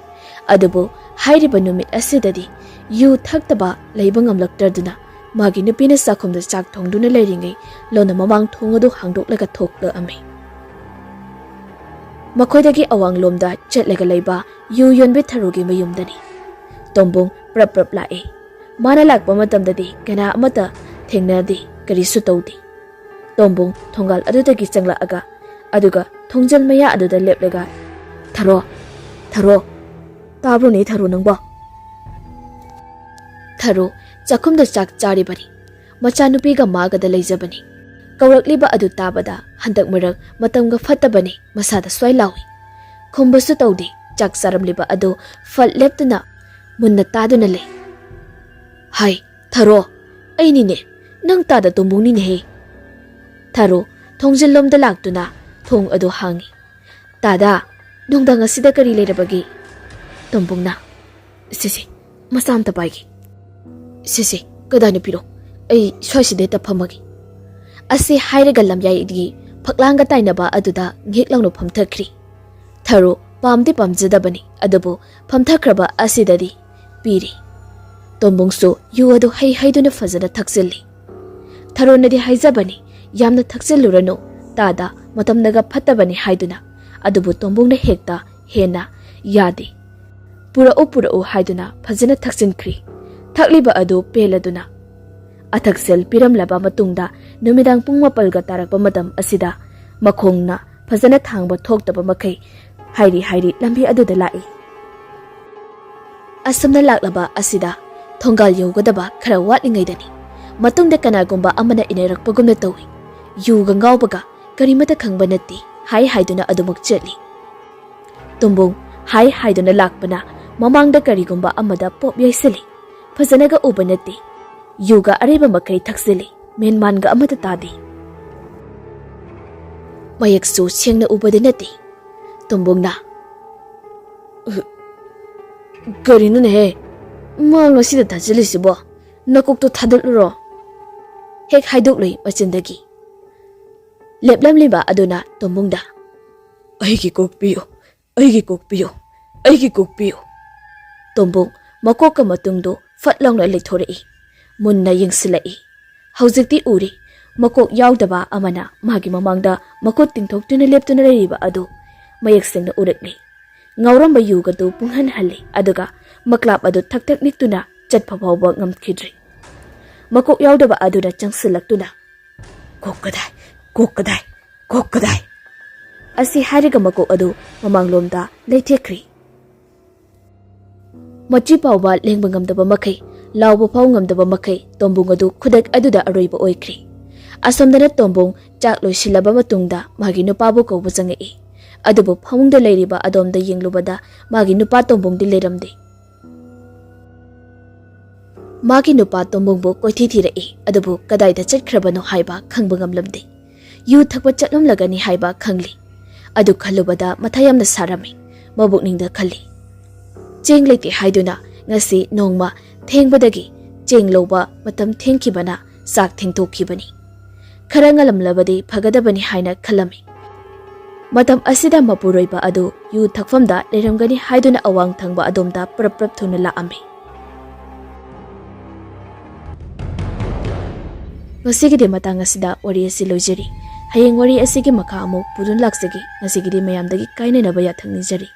ꯑꯗꯨꯕꯨ ꯍꯥꯏꯔꯤꯕ ꯅꯨꯃꯤꯠ ꯑꯁꯤꯗꯗꯤ ꯌꯨ ꯊꯛꯇꯕ ꯂꯩꯕ ꯉꯝꯂꯛꯇ꯭ꯔꯗꯨꯅ ꯃꯥꯒꯤ ꯅꯨꯄꯤꯅ ꯆꯥꯛꯈꯨꯝꯗ ꯆꯥꯛ ꯊꯣꯡꯗꯨꯅ ꯂꯩꯔꯤꯉꯩ ꯂꯣꯟꯅ ꯃꯃꯥꯡ ꯊꯣꯡ ꯑꯗꯨ ꯍꯥꯡꯗꯣꯛꯂꯒ ꯊꯣꯛꯂꯛꯑꯝꯃꯤ꯫ ꯃꯈꯣꯏꯗꯒꯤ ꯑꯋꯥꯡꯂꯣꯝꯗ ꯆꯠꯂꯒ ꯂꯩꯕ ꯌꯨ ꯌꯣꯟꯕꯤ ꯊꯔꯨꯒꯤ ꯃꯌꯨꯝꯗꯅꯤ꯫ ꯇꯣꯝꯕꯨꯡ ꯄ꯭ꯔꯞ ꯄ꯭ꯔꯞ ꯂꯥꯛꯏ꯫ ꯃꯥꯅ ꯂꯥꯛꯄ ꯃꯇꯝꯗꯗꯤ ꯀꯅꯥ ꯑꯃꯠꯇ ꯊꯦꯡꯅꯗꯦ, ꯀꯔꯤꯁꯨ ꯇꯧꯗꯦ꯫ ꯇꯣꯝꯕꯨꯡ ꯊꯣꯡꯒꯥꯜ ꯑꯗꯨꯗꯒꯤ ꯆꯪꯂꯛꯑꯒ, ꯑꯗꯨꯒ ꯊꯣꯡꯖꯤꯜ ꯃꯌꯥ ꯑꯗꯨꯗ ꯂꯦꯞꯂꯒ, "ꯊꯔꯣ, ꯊꯔꯣ, ꯇꯥꯕ꯭ꯔꯣꯅꯦ ꯊꯔꯣ ꯅꯪꯕꯣ?" ꯊꯔꯣ ꯆꯥꯛꯈꯨꯝꯗ ꯆꯥꯛ ꯆꯥꯔꯤꯕꯅꯤ꯫ ꯃꯆꯥꯅꯨꯄꯤꯒ ꯃꯥꯒꯗ ꯂꯩꯖꯕꯅꯤ꯫ ꯀꯧꯔꯛꯂꯤꯕ ꯑꯗꯨ ꯇꯥꯕꯗ ꯍꯟꯗꯛ ꯃꯔꯛ ꯃꯇꯝꯒ ꯐꯠꯇꯕꯅꯤ, ꯃꯁꯥꯗ ꯁ꯭ꯋꯥꯏ ꯂꯥꯎꯏ꯫ ꯈꯨꯝꯕꯁꯨ ꯇꯧꯗꯦ, ꯆꯥꯛ ꯆꯥꯔꯝꯂꯤꯕ ꯑꯗꯨ ꯐꯠ ꯂꯦꯞꯇꯨꯅ ꯃꯨꯟꯅ ꯇꯥꯗꯨꯅ ꯂꯩ꯫ "ꯍꯥꯏ, ꯊꯔꯣ, ꯑꯩꯅꯤꯅꯦ, ꯅꯪ ꯇꯥꯗ ꯇꯣꯝꯕꯨꯡꯅꯤꯅꯦꯍꯦ꯫" ꯊꯔꯣ ꯊꯣꯡꯖꯤꯜꯂꯣꯝꯗ ꯂꯥꯛꯇꯨꯅ ꯊꯣꯡ ꯑꯗꯨ ꯍꯥꯡꯉꯤ꯫ "ꯇꯥꯗ, ꯅꯨꯡꯗꯥꯡ ꯑꯁꯤꯗ ꯀꯔꯤ ꯂꯩꯔꯕꯒꯦ?" ꯇꯣꯝꯕꯨꯡꯅ, "ꯁꯤꯁꯦ, ꯃꯆꯥ ꯑꯝꯇ ꯄꯥꯏꯒꯦ꯫ ꯁꯤꯁꯦ, ꯀꯗꯥꯏꯅꯣ ꯄꯤꯔꯣ, ꯑꯩ ꯁ꯭ꯋꯥꯏꯁꯤꯗ ꯍꯦꯛꯇ ꯐꯝꯃꯒꯦ꯫" ꯑꯁꯤ ꯍꯥꯏꯔꯒ ꯂꯝꯌꯥꯏꯒꯤ ꯐꯛꯂꯥꯡꯒ ꯇꯥꯏꯅꯕ ꯑꯗꯨꯗ ꯉꯦꯛ ꯂꯥꯎꯅ ꯐꯝꯊꯈ꯭ꯔꯤ꯫ ꯊꯔꯣ ꯄꯥꯝꯗꯤ ꯄꯥꯝꯖꯗꯕꯅꯤ, ꯑꯗꯨꯕꯨ ꯐꯝꯊꯈ꯭ꯔꯕ ꯑꯁꯤꯗꯗꯤ ꯄꯤꯔꯤ꯫ ꯇꯣꯝꯕꯨꯡꯁꯨ ꯌꯨ ꯑꯗꯨ ꯍꯩ ꯍꯩꯗꯨꯅ ꯐꯖꯅ ꯊꯛꯆꯤꯜꯂꯤ꯫ ꯊꯔꯣꯅꯗꯤ ꯍꯥꯏꯖꯕꯅꯤ, "ꯌꯥꯝꯅ ꯊꯛꯆꯤꯜꯂꯨꯔꯅꯨ, ꯇꯥꯗ ꯃꯇꯝꯅꯒ ꯐꯠꯇꯕꯅꯤ ꯍꯥꯏꯗꯨꯅ, ꯑꯗꯨꯕꯨ ꯇꯣꯝꯕꯨꯡꯅ ꯍꯦꯛꯇ ꯍꯦꯟꯅ "ꯌꯥꯗꯦ, ꯄꯨꯔꯛꯎ, ꯄꯨꯔꯛꯎ" ꯍꯥꯏꯗꯨꯅ ꯐꯖꯅ ꯊꯛꯆꯤꯟꯈ꯭ꯔꯤ꯫ ꯊꯛꯂꯤꯕ ꯑꯗꯨ ꯄꯦꯜꯂꯗꯨꯅ ꯑꯊꯛꯁꯦꯜ ꯄꯤꯔꯝꯂꯕ ꯃꯇꯨꯡꯗ, ꯅꯨꯃꯤꯗꯥꯡ ꯄꯨꯡ ꯃꯥꯄꯜꯒ ꯇꯥꯔꯛꯄ ꯃꯇꯝ ꯑꯁꯤꯗ ꯃꯈꯣꯡꯅ ꯐꯖꯅ ꯊꯥꯡꯕ ꯊꯣꯛꯇꯕ ꯃꯈꯩ ꯍꯥꯏꯔꯤ ꯍꯥꯏꯔꯤ ꯂꯝꯕꯤ ꯑꯗꯨꯗ ꯂꯥꯛꯏ꯫ ꯑꯁꯨꯝꯅ ꯂꯥꯛꯂꯕ ꯑꯁꯤꯗ ꯊꯣꯡꯒꯥꯜ ꯌꯧꯒꯗꯕ ꯈꯔ ꯋꯥꯠꯂꯤꯉꯩꯗꯅꯤ, ꯃꯇꯨꯡꯗ ꯀꯅꯥꯒꯨꯝꯕ ꯑꯃꯅ ꯏꯟꯅꯔꯛꯄꯒꯨꯝꯅ ꯇꯧꯏ꯫ "ꯌꯨꯒ ꯉꯥꯎꯕꯒ ꯀꯔꯤꯃꯇ ꯈꯪꯕ ꯅꯠꯇꯦ" ꯍꯥꯏ ꯍꯥꯏꯗꯨꯅ ꯑꯗꯨꯃꯛ ꯆꯠꯂꯤ꯫ ꯇꯣꯝꯕꯨꯡ ꯍꯥꯏ ꯍꯥꯏꯗꯨꯅ ꯂꯥꯛꯄꯅ ꯃꯃꯥꯡꯗ ꯀꯔꯤꯒꯨꯝꯕ ꯑꯃꯗ ꯄꯣꯞ ꯌꯩꯁꯤꯜꯂꯤ꯫ ꯐꯖꯅꯒ ꯎꯕ ꯅꯠꯇꯦ꯫ ꯌꯨꯒ ꯑꯔꯩꯕ ꯃꯈꯩ ꯊꯛꯆꯤꯜꯂꯤ꯫ ꯃꯦꯟꯃꯥꯟꯒ ꯑꯃꯠꯇ ꯇꯥꯗꯦ꯫ ꯃꯌꯦꯛꯁꯨ ꯁꯦꯡꯅ ꯎꯕꯗꯤ ꯅꯠꯇꯦ꯫ ꯇꯣꯝꯕꯨꯡꯅ, "ꯀꯔꯤꯅꯣꯅꯦꯍꯦ, ꯃꯥ ꯉꯁꯤꯗ ꯊꯥꯖꯤꯜꯂꯤꯁꯤꯕꯣ? ꯅꯀꯣꯛꯇꯣ ꯊꯥꯗꯠꯂꯨꯔꯣ!" ꯍꯦꯛ ꯍꯥꯏꯗꯣꯛꯂꯨꯏ ꯃꯆꯤꯟꯗꯒꯤ꯫ ꯂꯦꯞꯂꯝꯂꯤꯕ ꯑꯗꯨꯅ ꯇꯣꯝꯕꯨꯡꯗ, "ꯑꯩꯒꯤ ꯀꯣꯛ ꯄꯤꯌꯨ, ꯑꯩꯒꯤ ꯀꯣꯛ ꯄꯤꯌꯨ, ꯑꯩꯒꯤ ꯀꯣꯛ ꯄꯤꯌꯨ!" ꯇꯣꯝꯕꯨꯡ ꯃꯀꯣꯛꯀ ꯃꯇꯨꯡꯗꯨ ꯐꯠ ꯂꯥꯎꯅ ꯂꯩꯊꯣꯔꯛꯏ꯫ ꯃꯨꯟꯅ ꯌꯦꯡꯁꯤꯜꯂꯛꯏ꯫ ꯍꯧꯖꯤꯛꯇꯤ ꯎꯔꯦ, ꯃꯀꯣꯛ ꯌꯥꯎꯗꯕ ꯑꯃꯅ ꯃꯥꯒꯤ ꯃꯃꯥꯡꯗ ꯃꯈꯨꯠ ꯇꯤꯡꯊꯣꯛꯇꯨꯅ ꯂꯦꯞꯇꯨꯅ ꯂꯩꯔꯤꯕ ꯑꯗꯨ ꯃꯌꯦꯛ ꯁꯦꯡꯅ ꯎꯔꯛꯂꯦ꯫ ꯉꯥꯎꯔꯝꯕ ꯌꯨꯒꯗꯨ ꯄꯨꯡꯍꯟ ꯍꯜꯂꯦ, ꯑꯗꯨꯒ ꯃꯀ꯭ꯂꯥꯞ ꯑꯗꯨ ꯊꯛ ꯊꯛ ꯅꯤꯛꯇꯨꯅ ꯆꯠꯄ ꯐꯥꯎꯕ ꯉꯝꯈꯤꯗ꯭ꯔꯦ꯫ ꯃꯀꯣꯛ ꯌꯥꯎꯗꯕ ꯑꯗꯨꯅ ꯆꯪꯁꯤꯜꯂꯛꯇꯨꯅ, "ꯀꯣꯛ ꯀꯗꯥꯏ? ꯀꯣꯛ ꯀꯗꯥꯏ? ꯀꯣꯛ ꯀꯗꯥꯏ?" ꯑꯁꯤ ꯍꯥꯏꯔꯒ ꯃꯀꯣꯛ ꯑꯗꯨ ꯃꯃꯥꯡꯂꯣꯝꯗ ꯂꯩꯊꯦꯛꯈ꯭ꯔꯦ꯫ ꯃꯆꯤ ꯐꯥꯎꯕ ꯂꯦꯡꯕ ꯉꯝꯗꯕ ꯃꯈꯩ, ꯂꯥꯎꯕ ꯐꯥꯎ ꯉꯝꯗꯕ ꯃꯈꯩ ꯇꯣꯝꯕꯨꯡ ꯑꯗꯨ ꯈꯨꯗꯛ ꯑꯗꯨꯗ ꯑꯔꯣꯏꯕ ꯑꯣꯏꯈ꯭ꯔꯦ꯫ ꯑꯁꯣꯝꯗꯅ ꯇꯣꯝꯕꯨꯡ ꯆꯥꯛ ꯂꯣꯏꯁꯤꯜꯂꯕ ꯃꯇꯨꯡꯗ ꯃꯥꯒꯤ ꯅꯨꯄꯥꯕꯨ ꯀꯧꯕ ꯆꯪꯉꯛꯏ꯫ ꯑꯗꯨꯕꯨ ꯐꯃꯨꯡꯗ ꯂꯩꯔꯤꯕ ꯑꯗꯣꯝꯗ ꯌꯦꯡꯂꯨꯕꯗ ꯃꯥꯒꯤ ꯅꯨꯄꯥ ꯇꯣꯝꯕꯨꯡꯗꯤ ꯂꯩꯔꯝꯗꯦ꯫ ꯃꯥꯒꯤ ꯅꯨꯄꯥ ꯇꯣꯝꯕꯨꯡꯕꯨ ꯀꯣꯏꯊꯤ ꯊꯤꯔꯛꯏ, ꯑꯗꯨꯕꯨ ꯀꯗꯥꯏꯗ ꯆꯠꯈ꯭ꯔꯕꯅꯣ ꯍꯥꯏꯕ ꯈꯪꯕ ꯉꯝꯂꯝꯗꯦ꯫ ꯌꯨ ꯊꯛꯄ ꯆꯠꯂꯝꯂꯒꯅꯤ ꯍꯥꯏꯕ ꯈꯪꯂꯤ꯫ ꯑꯗꯨ ꯈꯜꯂꯨꯕꯗ ꯃꯊꯥ ꯌꯥꯝꯅ ꯁꯥꯔꯝꯃꯤ꯫ ꯃꯕꯨꯛꯅꯤꯡꯗ ꯈꯜꯂꯤ, "ꯆꯦꯡ ꯂꯩꯇꯦ ꯍꯥꯏꯗꯨꯅ ꯉꯁꯤ ꯅꯣꯡꯃ ꯊꯦꯡꯕꯗꯒꯤ ꯆꯦꯡ ꯂꯧꯕ ꯃꯇꯝ ꯊꯦꯡꯈꯤꯕꯅ ꯆꯥꯛ ꯊꯦꯡꯗꯣꯛꯈꯤꯕꯅꯤ꯫ ꯈꯔ ꯉꯜꯂꯝꯂꯕꯗꯤ ꯐꯒꯗꯕꯅꯤ" ꯍꯥꯏꯅ ꯈꯜꯂꯝꯃꯤ꯫ ꯃꯇꯝ ꯑꯁꯤꯗ ꯃꯄꯨꯔꯣꯏꯕ ꯑꯗꯨ ꯌꯨ ꯊꯛꯐꯝꯗ ꯂꯩꯔꯝꯒꯅꯤ ꯍꯥꯏꯗꯨꯅ ꯑꯋꯥꯡ ꯊꯪꯕ ꯑꯗꯣꯝꯗ ꯄ꯭ꯔꯞ ꯄ꯭ꯔꯞ ꯊꯨꯅ ꯂꯥꯛꯑꯝꯃꯤ꯫ ꯉꯁꯤꯒꯤꯗꯤ ꯃꯇꯥꯡ ꯑꯁꯤꯗ ꯋꯥꯔꯤ ꯑꯁꯤ ꯂꯣꯏꯖꯔꯤ꯫ ꯍꯌꯦꯡ ꯋꯥꯔꯤ ꯑꯁꯤꯒꯤ ꯃꯈꯥ ꯑꯃꯨꯛ ꯄꯨꯗꯨꯅ ꯂꯥꯛꯆꯒꯦ꯫ ꯉꯁꯤꯒꯤꯗꯤ ꯃꯌꯥꯝꯗꯒꯤ ꯀꯥꯏꯅꯅꯕ ꯌꯥꯊꯪ ꯅꯤꯖꯔꯤ꯫